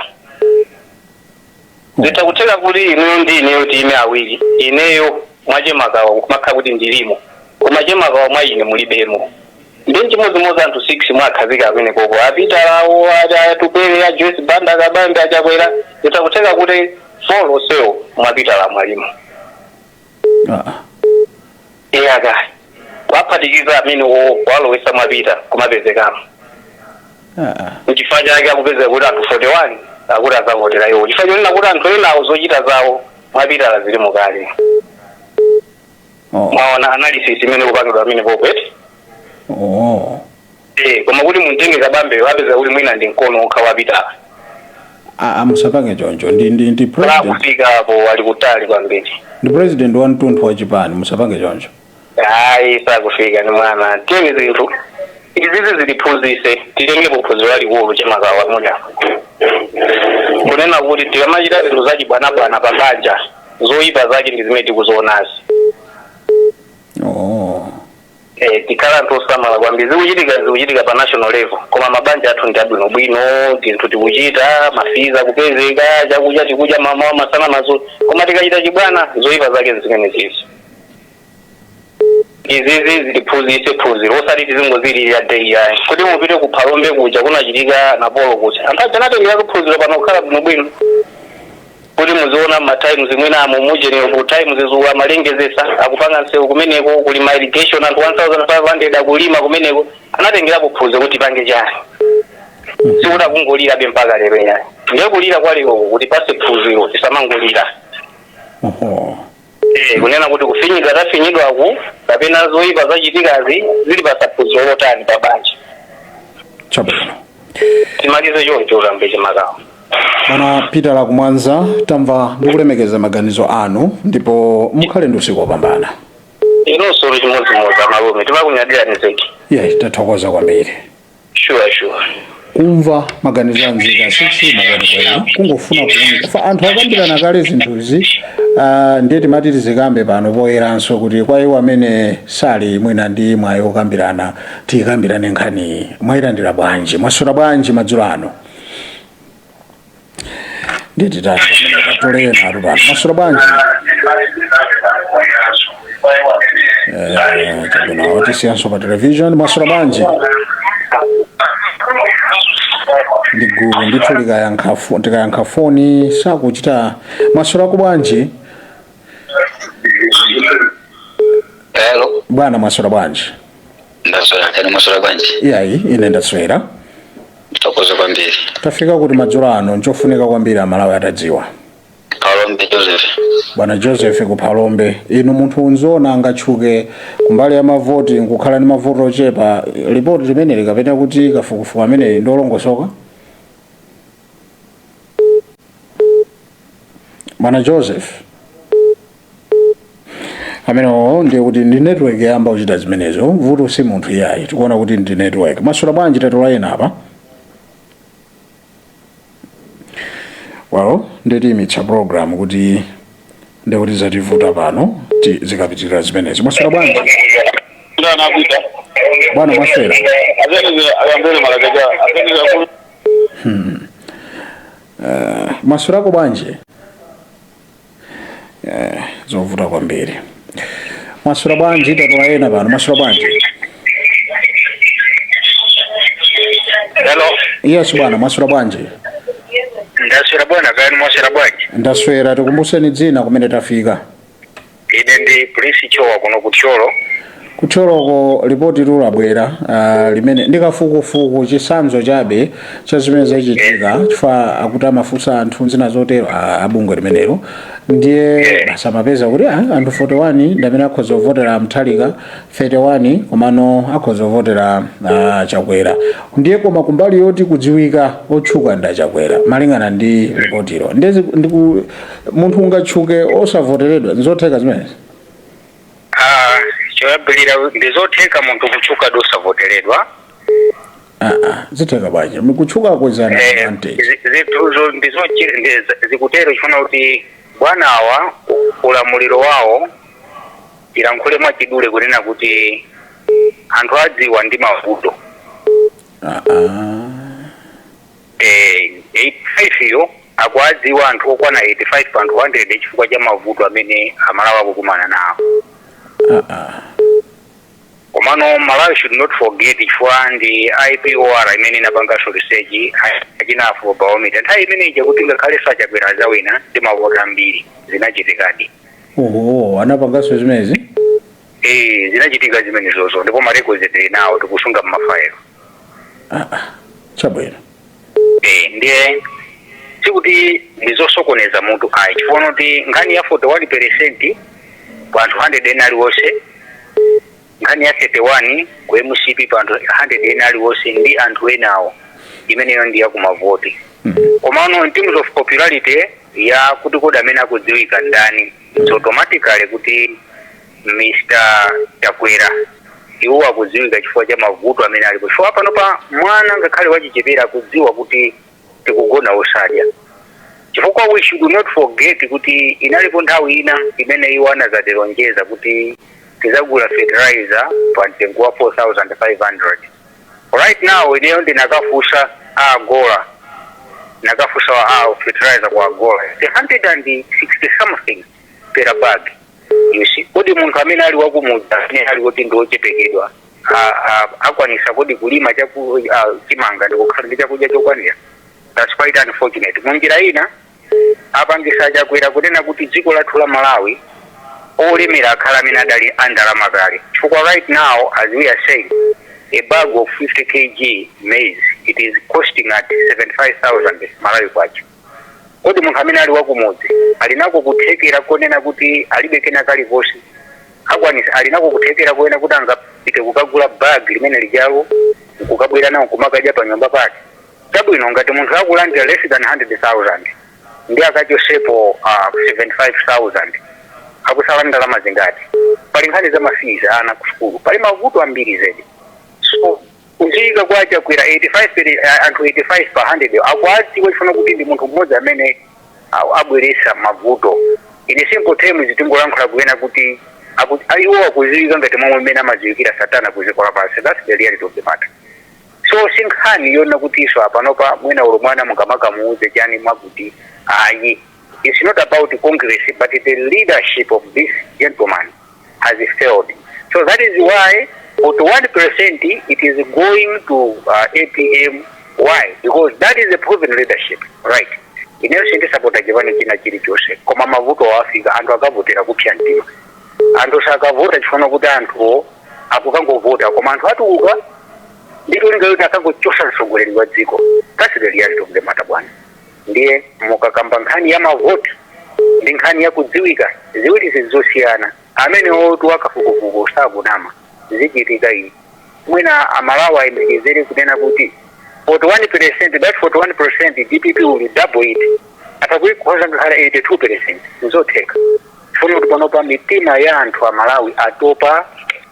Speaker 6: Zitha kutheka kuti ineyo ndi ineyo tiyime awiri, ineyo mwache Makawa kumakhala kuti ndilimo. Koma chemakawa mwa ine mulibemo. Ndi chimodzimodzi anthu 6 mwakhazika amene koko apitalawo, atupere, a Joyce Banda, Kabambe, achakwera, itakutheka kuti four onsewo mwapitala mwalimo. Iyaka waphatikiza amene walowesa mwapita kumapezekamo. Nchifukwa chake akupezeka kuti anthu 41 akuti azavotera iwo, chifukwa chonena kuti anthu enawo zochita zawo mwapitala zilimo kale. Mwaona analysis imene kupangidwa amene popeti. Koma kuti mumtenge Kabambe, wapeza kuti mwina ndi mkono okha wapitala.
Speaker 2: Ah, musapange choncho, ndi president.
Speaker 6: Kufika apo ali kutali kwambiri.
Speaker 2: Ndi president wa mtunthu wa chipani, musapange choncho.
Speaker 6: Hayi, sakufika ni mwana. Tiyeni zinthu izizi ziliphunzise, titengepo phunziro lalikulu chemakawa munya kunena kuti tikamachita zinthu zachibwanabwana pa banja, zoyipa zake ndi zimene tikuzionazi. Tikhala anthu osamala kwambiri. Zikuchitika pa national level, koma mabanja athu ndi abwinobwino, tinthu tikuchita, ma fees akupezeka, chakudya tikudya mamawa, masana, madzulo, koma tikachita chibwana, zoyipa zake zimene zizi. Izizi ziliphunzise phunziro, osati tizingozilira day yayi. Kuti mupite ku Phalombe kuja kunachitika napolo kuja, anthu aja anatengera kuphunziro, pano kukhala bwinobwino. Kuti muziona ma Times mwinamo mujenero ku Times zuwa amalengezesa akupanga nsewu kumeneko, kuli ma irrigation, anthu 1500 akulima kumeneko. Anatengera kuphunziro kuti pange chani, sikuti akungolira be mpaka lero yayi. Ndiye kulira kwa lero kuti pase phunziro, tisamangolira. Kunena kuti kufinyidwa tafinyidwaku kapena zoyipa zachitikazi zili pasaphunziro lotani pa banja.
Speaker 2: Chabwino.
Speaker 6: Timalize choncho, kambe chimakawo.
Speaker 2: Bwana Peter Lakumwanza, tamva ndikulemekeza maganizo anu, ndipo mukhale ndi usiku wopambana.
Speaker 6: Inonso chimodzimodzi, amalume, timakunyadirani zedi.
Speaker 2: Iye, tathokoza kwambiri.
Speaker 6: Sure.
Speaker 2: Kumva maganizo a nzika sichimo kwenikweni, kungofuna kufa anthu akambirana kale zinthuzi. Ndiye timati tizikambe pano poyeranso kuti kwa iwo amene sali mwina ndi mwayi okambirana, tiyikambirane nkhani. Mwayilandira bwanji? Mwaswera bwanji madzulo ano? Ndiye titani pamenepa? Tolena atu pano. Mwaswera bwanji? Chabwino, tisiyanso pa television. Mwaswera bwanji? Ndi gulu ndithu likayankha foni sakuchita. Mwaswerako bwanji?
Speaker 7: Hello.
Speaker 2: Bwana, mwaswera bwanji?
Speaker 7: Ndaswera, kani mwaswera bwanji?
Speaker 2: Iyayi, ine ndaswera.
Speaker 7: Thokoza kwambiri.
Speaker 2: Tafika kuti madzulo ano nchofunika kwambiri Amalawi atadziwa.
Speaker 7: Phalombe, Joseph.
Speaker 2: Bwana Joseph ku Phalombe, inu munthu unzoona angatchuke kumbali ya mavoti nkukhala ndi mavoti ochepa? Ripoti limeneli kapena kuti kafukufuku ameneyi ndi olongosoka, bwana Joseph? Amenewo ndiye kuti ndi network yamba kuchita zimenezo. Vuto si munthu iyayi, tikuona kuti ndi network. Mwaswera bwanji? Tatola ena apa. Well, nditiyimitsa program kuti ndikuti zativuta pano zikapitirira zimenezi. Mwaswera bwanji bwana? Mwaswera? Mwaswerako bwanji? Zovuta kwambiri. Mwaswera bwanji? Tatola ena pano. Mwaswera bwanji?
Speaker 8: Hello.
Speaker 2: Yes bwana, mwaswera bwanji?
Speaker 8: Ndaswera bwana, kani mwaswera bwanji?
Speaker 2: Ndaswera. Tikumbuseni dzina, kumene tafika.
Speaker 8: Ine ndi Prince Chowa kuno ku Thyolo.
Speaker 2: Kuthyoloko ripoti lulabwera, limene ndikafukufuku, chitsanzo chabe cha zimene zachitika, chifukwa akuti amafunsa anthu zina zotero, abungwe limenelo ndiye basi amapeza kuti anthu 41 ndi amene akhoza kuvotera Mutharika, 31 komano akhoza kuvotera Chakwera. Ndiye koma kumbali yoti kudziwika, otchuka ndi Achakwera malingana ndi ripotilo. Ndiye munthu ungatchuke osavoteredwa? Nzotheka zimenezi?
Speaker 8: Choyambirira, ndizotheka munthu kutchuka osavoteredwa.
Speaker 2: Zitheka bwanji? Kutchuka kwezana advantage.
Speaker 8: Zinthuzo zikutero chifuna kuti bwanawa ulamuliro wawo, tilankhule mwachidule kunena kuti anthu adziwa ndi mavuto. 85 yo akuadziwa anthu okwana 85 pa anthu 100 chifukwa cha mavuto amene Amalawi akukumana nawo. Komano Malawi should not forget, chifukwa ndi IPOR imene inapanganso research achina Afrobarometer nthawi imeneyi kuti ngakhale sachakwera azawina ndi mavoti ambiri. Zinachitikadi.
Speaker 2: Oho, anapanganso zimenezi?
Speaker 8: Eh, zinachitika zimenezozo, ndipo ma records tili nawo, tikusunga mmafailo.
Speaker 2: Ah, ah, chabwino.
Speaker 8: Eh, ndiye sikuti ndizosokoneza mutu ayi, chifukwa kuti nkhani ya 41% pa anthu 100 ena aliwonse, nkhani ya 31 ku MCP pa anthu 100 ena aliwonse ndi anthu enawo, imeneyo ndi yakumavoti. Komano in terms of popularity ya kuti kodi amene akudziwika ndani, it's automatically kuti Mr Chakwera iwo akudziwika chifukwa cha mavuto amene alipo, chifukwa pano pa mwana ngakhale wachichepere akudziwa kuti tikugona osadya. Chifukwa we should not forget kuti inalipo nthawi ina imene iwo anazatilonjeza kuti tizagula fertilizer pa mtengo wa 4500. Right now ineyo ndinakafunsa a Agola, nakafunsa a fertilizer ku Agola, 160 something per bag, you see. Kodi munthu amene ali wakumudzi, amene ali woti ndi wochepekedwa, akwanisa kodi kulima chimanga ndikukhala ndi chakudya chokwanira? That's quite unfortunate. Munjira ina apangisa Chakwera kunena kuti dziko lathu la Malawi olemera akhala amene adali andalama kale, chifukwa right now, as we are saying, a bag of 50 kg maize, it is costing at 75,000 Malawi kwacha. Kodi munthu amene ali wakumudzi alinako kuthekera konena kuti alibe kena kalikonse, akwanisa, alinako kuthekera konena kuti angapite kukagula bag limene lijalo nkukabwera nawo kumakadya pa nyumba pake? Chabwino, ngati munthu akulandira less than 100,000 ndi akachosepo 75,000, akusala ndalama zingati? Pali nkhani za ma fees ana ku sukulu, pali mavuto ambiri zedi. So kudziwika kwa Chakwera, 85 anthu 85 pa 100 akuadziwa chifuna kuti ndi munthu mmodzi amene abweresa mavuto. In simple terms, tingolankhula kuyena kuti iwo akudziwika ngati momwe mmene amadziwikira Satana ku dziko lapansi. That's the reality of the matter. So si nkhani yona kuti iso apanopa mwina ulo mwana mungamakamuuze chani mwakuti ayi. It's not about Congress, but the leadership of this gentleman has failed. So that is why 41% it is going to APM. Why? Because that is a proven leadership, right? Ineyo sindisapota chipani china chilichonse, koma mavuto wa Africa, anthu akavotera kupsa mtima. Anthu sakavota chifuna kuti anthuwo akukangovota, koma anthu atukuka ndito linga kuti akangochosa mtsogoleri wa dziko. That's the reality of the matter, bwana. Ndiye mukakamba nkhani ya mavoti ndi nkhani ya kudziwika, ziwiri zizosiyana. Amene otu wakafukufuku sakunama, zichitika iyi. Mwina Amalawi ayembekezere kunena kuti 41%, that 41% DPP will double it, atakuikhoza ngakhale 82%, nzotheka. Funa kuti panopa mitima ya anthu Amalawi atopa,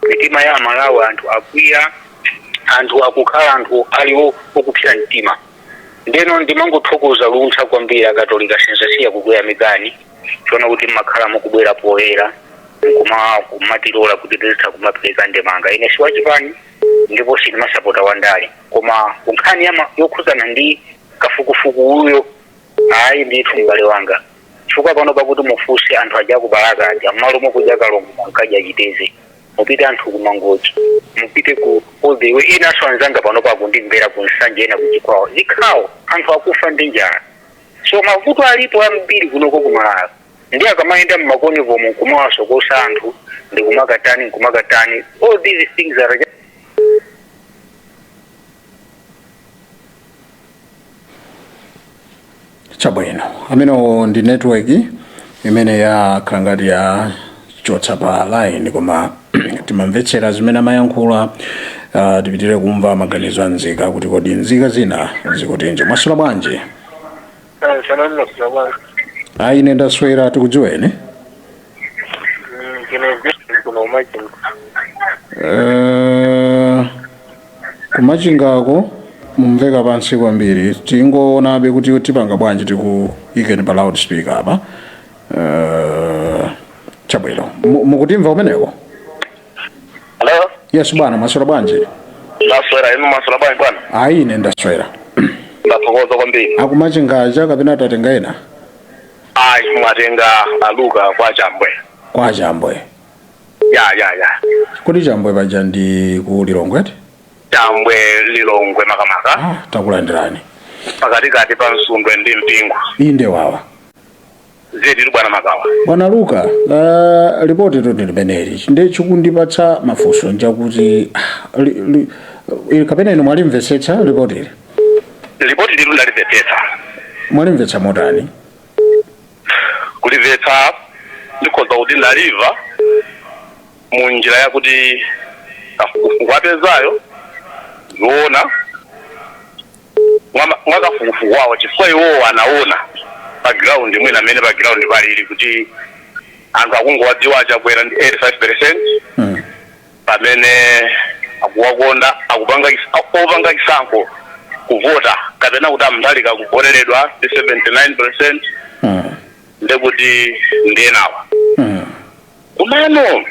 Speaker 8: mitima ya Amalawi, anthu akwiya, anthu akukhala anthu aliwo okupsya mtima. Ndeno ndimangothokoza luntha kwambiri, Akatolika sinzasiya kukuyamikani chiona kuti mmakhala mukubwera poyera nkuma kumatilola kuti tizitha kumapereka ndemanga. Ine si wachipani ndipo sindimasapota wandale, koma kunkhani yokhuzana ndi kafukufuku uyo, ayi ndithu m'bale wanga, chifukwa pano pakuti mufunse anthu aja akubalaka aja, mmalo mokudya kalongo munkadya chiteze. Mupite anthu ku Mangochi, mupite ku all the way inanso anzanga pano pakundimvera ku Nsanje, ena kuchikwawa, zikhawo, anthu akufa ndi njala. So mavuto alipo ambiri kunoko kumalawi, ndi akamayenda mmakonvomo nkumawasokosa anthu ndi kumakatani nkumakatani, all these things are just
Speaker 2: Chabwino, amenewo ndi network imene yakhala ngati yachotsa pa line, koma timamvetsera zimene amayankhula. Tipitire kumva maganizo a nzika kuti kodi nzika zina zikutinji. Mwaswera bwanji? Ayi, ine ndaswera. Tikudziweni?
Speaker 9: Kuno Machinga.
Speaker 2: Kumachingako mumveka pansi kwambiri. Tingoonabe kuti tipanga bwanji, tikuyikeni pa loud speaker apa. Chabwino. Mukutimva kumeneko?
Speaker 9: Hello?
Speaker 2: Yes bwana, mwaswera bwanji?
Speaker 9: Ndaswera, inu mwaswera bwanji bwana?
Speaker 2: Ayi, ine ndaswera.
Speaker 9: Ndathokoza kwambiri.
Speaker 2: Akumachingaja kapena tatenga ena?
Speaker 9: Ayi, mwatenga Aluka kwa Chambwe.
Speaker 2: Kwa Chambwe.
Speaker 9: Ya.
Speaker 2: Kodi Chambwe paja ndi ku Lilongwe eti?
Speaker 9: Chambwe, Lilongwe makamaka.
Speaker 2: Ah, takulandirani.
Speaker 9: Pakatikati pa Msundwe ndi Mpingo.
Speaker 2: Inde wawa.
Speaker 9: Zedi, bwana Makawa.
Speaker 2: Bwana Luka, ripoti tu ndi limeneli. Ndi chikundipatsa mafunso njakuti kapena inu mwalimvetsetsa ripotili?
Speaker 9: Ripoti lilu ndalimvetsetsa.
Speaker 2: Mwalimvetsa motani?
Speaker 9: Kulimvetsa, ndikhoza kuti ndalimva mu njira yakuti kafukufuku apezayo zoona mwakafukufuku wawo, chifukwa iwowo anaona pa ground, mwina amene pa ground palili kuti anthu akungowadziwa Achakwera ndi 85, pamene akuwakonda, akupanga opanga chisankho kuvota, kapena kuti aMutharika kuvoteredwa ndi 79, ndekuti ndiyenawa. Kumano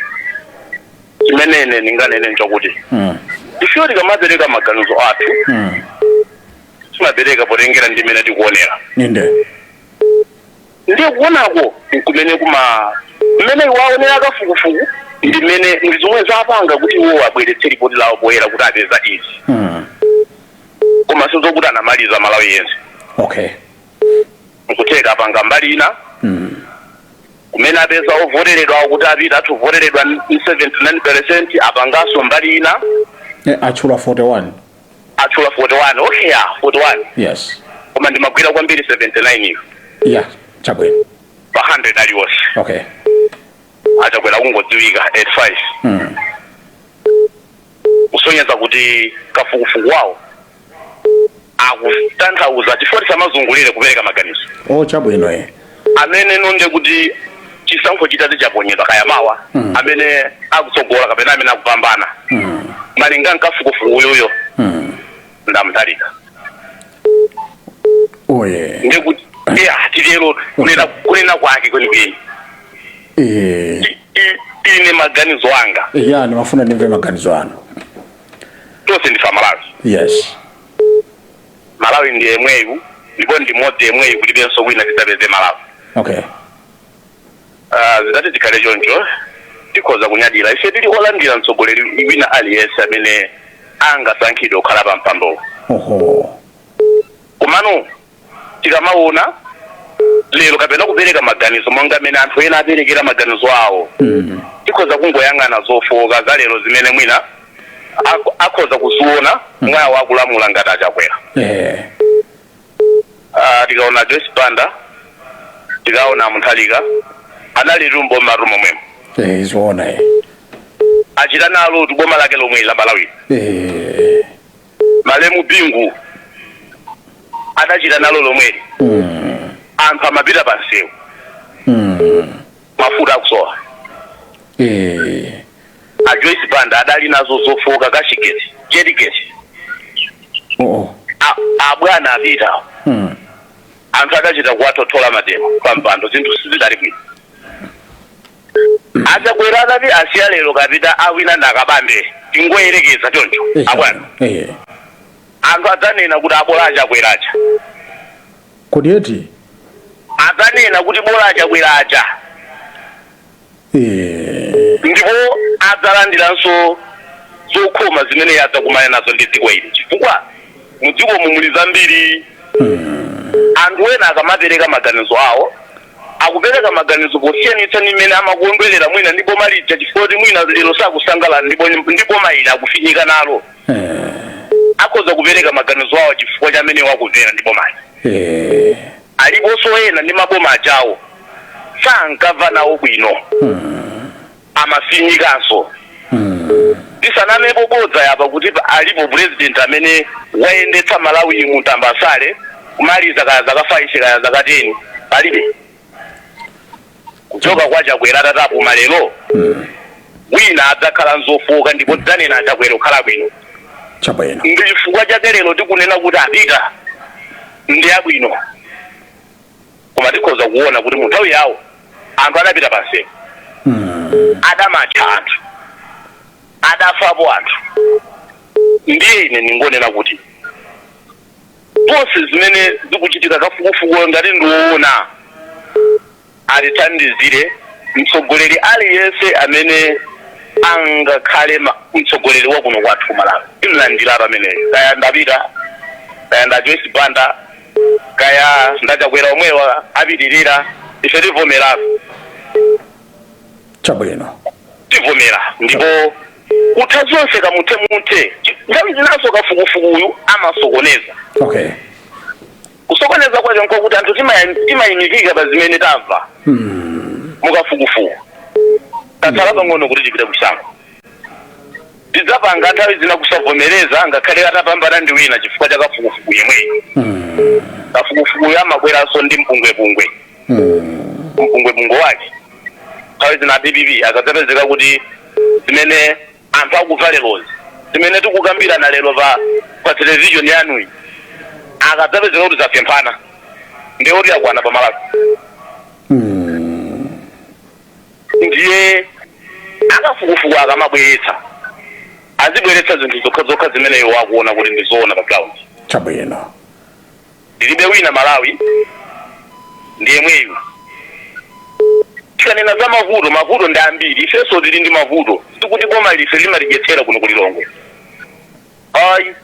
Speaker 9: chimenene ndinganene nchokuti ifeyo tikamapereka maganizo athu, timapereka potengera ndi mmene tikuonera. Ndiye kuonako kumene kuma mmene iwaonera kafukufuku ndi mmene ndi zomwe zapanga kuti iwo abweretse ripoti lawo poyera kuti apeza izi, koma sizokuti anamaliza Malawi yense. Nkutheka apanga mbali ina kumene apeza ovoteredwa kuti apita athu voteredwa 79%, apanganso mbali ina.
Speaker 2: Atchula 41.
Speaker 9: Atchula 41, okay, ya, 41.
Speaker 2: Yes.
Speaker 9: Koma ndimagwira kwambiri 79 iyo.
Speaker 2: Ya, chabwino.
Speaker 9: Pa 100 aliwonse, Achakwera kungodziwika 85, kusonyeza kuti kafukufuku wawo akutanthauza, chifukwa tisamazungulire kupereka maganizo.
Speaker 2: Oh, chabwino eh.
Speaker 9: Amene nonde kuti chisankho chitati chaponyedwa kaya mawa, amene akutsogola kapena amene akupambana malinga nkafukufuku uyuyo ndaMutharika.
Speaker 2: Oye.
Speaker 9: Ndekuti ya, titero kunena kwake kwenikweni. Ine maganizo anga,
Speaker 2: Ya, ndimafuna ndimve maganizo anu.
Speaker 9: Tonse ndife Malawi. Malawi ndi yemweyu ndipo ndi mmodzi yemweyu, kulibenso wina tisapeze Malawi. Zidati tikhale choncho, tikhoza kunyadira ife tili olandira mtsogoleri wina aliyense amene angasankhidwe kukhala pa mpando. Komano tikamaona lero kapena kupereka maganizo monga amene anthu ena aperekera maganizo awo, tikhoza kungoyang'ana zofowoka za lero zimene mwina akhoza kuziona mwawo akulamula ngati Achakwera. Tikaona Joyce Banda, tikaona Mutharika, anali mboma momwemo.
Speaker 2: Zoona eh.
Speaker 9: Achita nalo boma lake lomwe la Malawi. Malemu Bingu adachita nalo lomweli. Anthu amapita pa msewu, mafuta akusowa. A Joyce Banda adali nazo zofoka, cashgate, jailigate.
Speaker 2: Oh.
Speaker 9: Abwana apita, anthu adachita kuwatothola mademo pampando, zinthu sizidali bwino. Achakwera adati asiya lero kapita awina ndakabambe, tingoyerekeza choncho, abwana, anthu adzanena kuti abola Achakweracha.
Speaker 2: Kodi eti?
Speaker 9: Adzanena kuti bola Achakweracha. Ndipo adzalandiranso zokhoma zimene adzakumana nazo ndi dziko ili, chifukwa mudzikomu muli zambiri. Anthu ena akamapereka maganizo awo, akupereka maganizo posiyanitsa ndi mmene amakondwerera mwina ndi boma lija, chifukwa kuti mwina lero sakusangalala ndi boma ili, akufinyika nalo. Akhoza kupereka maganizo awo chifukwa cha amene wakumvera ndi bomali. Aliponso ena ndi maboma ajawo sankamva nawo bwino, amafinyikanso. Tisanamepo bodza yapa kuti alipo president amene wayendetsa Malawi mutambasale kumaliza kaya zaka 5 kaya zaka 10, palibe. Kuchoka kwa Chakwera atatapuma lero, wina adzakhala nzofoka ndipo dzanena Achakwera kukhala bwino. Ndi chifukwa chake lero tikunena kuti apita ndi abwino, koma tikhoza kuona kuti mu nthawi yawo anthu adapita pansewu, adamatcha anthu, adafapo anthu. Ndiye ine ningonena kuti zonse zimene zikuchitika, kafukufuku ngati ndiwoona, atithandizire mtsogoleri aliyense amene Angakhale mtsogoleri wa kuno kwathu Malawi, timlandira pameneyo, kaya ndapita, kaya nda Joyce Banda, kaya ndachakwera omwewa apitirira, ife tivomera.
Speaker 2: Chabwino.
Speaker 9: Tivomera ndipo kutha zonse kamuthe muthe. Nthawi zinaso kafukufukuyu amasokoneza. Kusokoneza kwake nkokuti anthu timayimikika pa zimene tamva mukafukufuku. Tatsala pang'ono kuti tipite kuchisankho, tidzapanga nthawi zina kusavomereza ngakhale atapambana ndi wina chifukwa cha kafukufuku yemweyo. Kafukufukuyu amabweranso ndi mpungwepungwe. Mpungwepungwe wake, nthawi zina DPP akadzapezeka kuti zimene anthu akumva lerozi, zimene tikukambirana lero pa television yanuyi, akadzapezeka kuti zasemphana, ndiye kuti akwana pamalawi. Ndiye akafukufuku akamabweretsa, azibweretsa zinthu zokhazokha zimene iwo akuona kuti ndizoona pa ground.
Speaker 2: Chabwino.
Speaker 9: Ndilibe wina Malawi, ndiye mweyu. Tikanena za mavuto, mavuto ndi ambiri. Ifenso tili ndi mavuto. Sikuti boma life limatidyetsera kuno kulilongwe, ayi.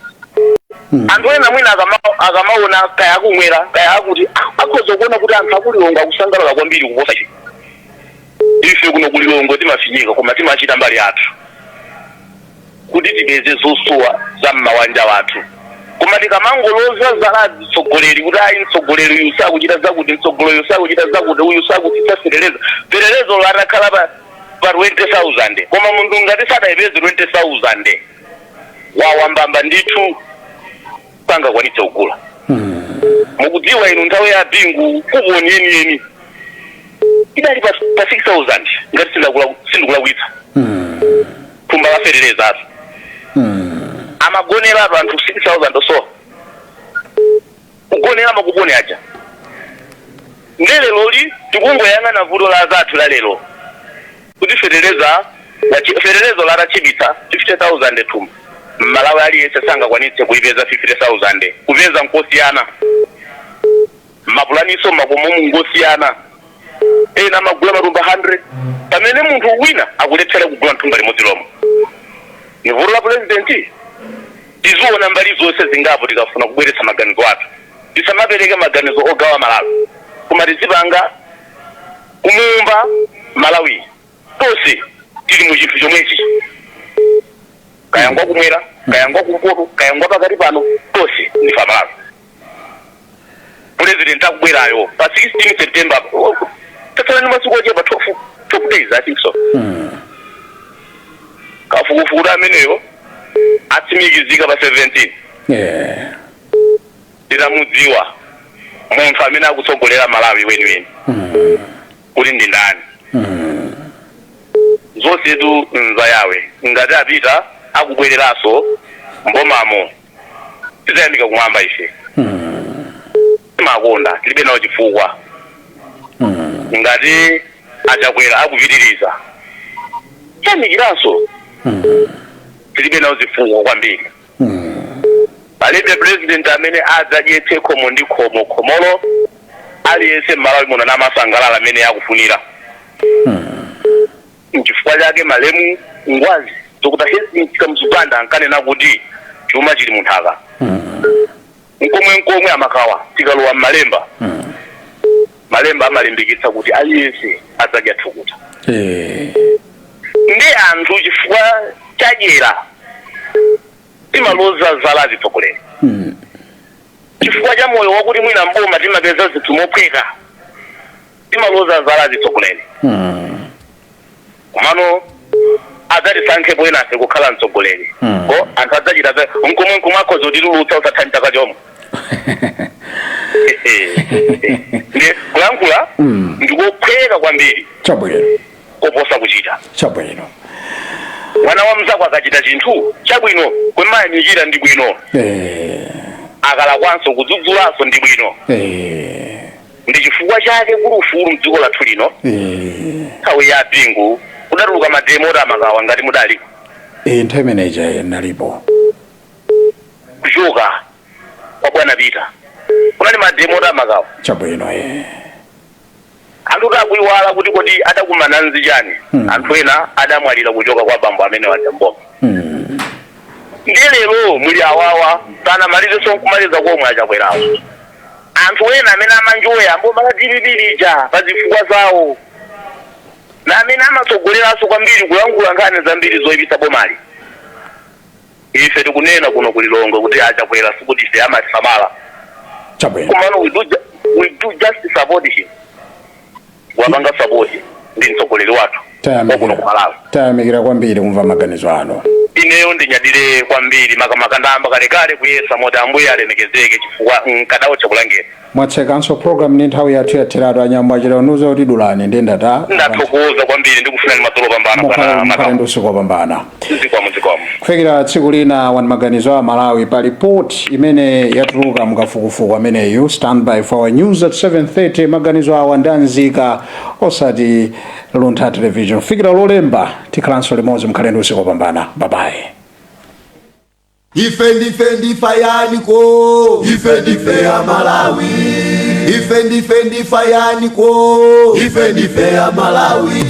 Speaker 9: Anthu ena mwina akamaona kaya akumwera, kaya akuti akhoza kuona kuti anthu akulilongwe akusangalala kwambiri kuposa ife. Ife kuno kulilongwe timafinyika, koma timachita mbali yathu kuti tipeze zosowa za mmawanja wathu. Koma tikamangoloza zala mtsogoleri kuti ayi, mtsogoleri uyu sakuchita zakuti, mtsogoleri uyu sakuchita zakuti, uyu sakuchita fetereza, feterezo latakhala pa 20,000, koma munthu ngati sadayipeze 20,000, wawambamba ndithu, sangakwanitse kugula. Mukudziwa inu, nthawi ya Bingu kuponi yeniyeni idali pa 6000, ngati sindikulakwitsa, thumba la fetereza amagoneratu anthu 6000. So kugonera makuponi aja. Nde leroli tikungoyang'ana vuto la zathu la lero kuti fetereza feterezo latachipitsa 50,000 thumba, Mmalawi aliyense sangakwanitse kuipeza 50,000. Kupeza nkosiyana, mapulaniso makomomu ngosiyana. Ena amagula matumba 100, pamene munthu wina akulephera kugula thumba limodzi lomwe. Ni vuto la purezidenti. Tiziona mbali zonse zingapo tikafuna kubweretsa maganizo athu. Tisamapereke maganizo ogawa Malawi, koma tizipanga kumumba Malawi. Tonse tili mu chinthu chomwechi, kaya ngwa kumwera, kaya ngwa kumpoto, kaya ngwa pakati pano, tonse ndife Malawi. President akubwerayo pa 16 September, tatsala ndi masiku ochepa, 12 days, I think so. Kafukufuku ameneyo atsimikizika pa 17, titamudziwa munthu amene akutsogolera Malawi weniweni kuti ndi ndani. Zonsetu nzayawe. Ngati apita akubwereranso mbomamo, tizayamika kumwamba. Ife timakonda, tilibe nawo chifukwa. Ngati achakwera akupitiriza, tiyamikiranso, tilibe nawo zifukwa kwambiri. Palibe president amene adzadyetse khomo ndi khomo. Khomolo aliyense m'Malawi muno namasangalala amene akufunira. Nchifukwa chake malemu Ngwazi Dr Hastings Kamuzu Banda ankanena kuti chuma chili munthaka. Nkomwe nkomwe amakawa. Tikalowa m'malemba, malemba amalimbikitsa kuti aliyense adzadya thukuta. Ndi anthu chifukwa chadyera timaloza zala zitsogoleri, chifukwa cha moyo wakuti mwina mboma timapeza zinthu mophweka, timaloza zala zitsogoleri. Komano adzatisankhepo enafe kukhala mtsogoleri, ko anthu adzachita nkomwe nkomwe akhoza kutitulutsa usatha chaka chomwe. Ndi kulankhula ndikophweka kwambiri koposa kuchita. Mwana wa mzako akachita chinthu chabwino, kumayamikira ndi bwino. Akalakwanso, kudzudzulanso ndi bwino. Ndi chifukwa chake kuli ufulu mdziko lathu lino. Nthawi ya Bingu kudatuluka ma demo oti amakawa, ngati mudaliko.
Speaker 2: Nthawi imeneyi nalipo.
Speaker 9: Kuchoka kwa bwana Peter kunali ma demo oti amakawa.
Speaker 2: Chabwino.
Speaker 9: Anthu Anthu takuiwala kuti kodi adakumana nzichani. Anthu ena adamwalira kuchoka kwa bambo amene wajamboma. Ndiye lero muli awawa, sanamalizenso nkumaliza komwe achakwerawo. Anthu ena amene amanjoya mboma la DPP lija pa zifukwa zawo, na amene amatsogoleranso kwambiri kulankhula nkhani zambiri zoyipitsa bomali. Ife tikunena kuno kulilongwe kuti achakwera sikuti ife amatisamala. Komano we do just support him, wapanga support ndi mtsogoleri wathu wakuno ku Malawi.
Speaker 2: Tayamikira kwambiri kumva maganizo anu.
Speaker 9: Ineyo ndinyadire kwambiri, makamaka ndamba kalekale kuyesa moti Ambuye alemekezeke, chifukwa nkadawo chakulangeni.
Speaker 2: Mwatsekanso program ni nthawi yathu yatheratu. Anyambo achita unuza kuti dulani ndi ndata.
Speaker 9: Ndathokoza kwambiri, ndikufuna ni madzulo pambana.
Speaker 2: Mukhale
Speaker 9: Bwana.
Speaker 2: Mukhale ndi usiku wopambana.
Speaker 9: Zikomo, zikomo.
Speaker 2: Kufikira tsiku lina, wani maganizo a Malawi pa ripoti imene yatuluka mukafukufuku ameneyu. Stand by for our news at 7:30. Maganizo awa ndi anzika, osati Luntha Television. Kufikira Lolemba tikhalanso limodzi. Mukhale ndi usiku wopambana. Bye bye.
Speaker 10: Ife ndife ndifa yaniko? Ife ndife ya Malawi. Ife ndife ndifa yaniko? Ife ndife ya Malawi.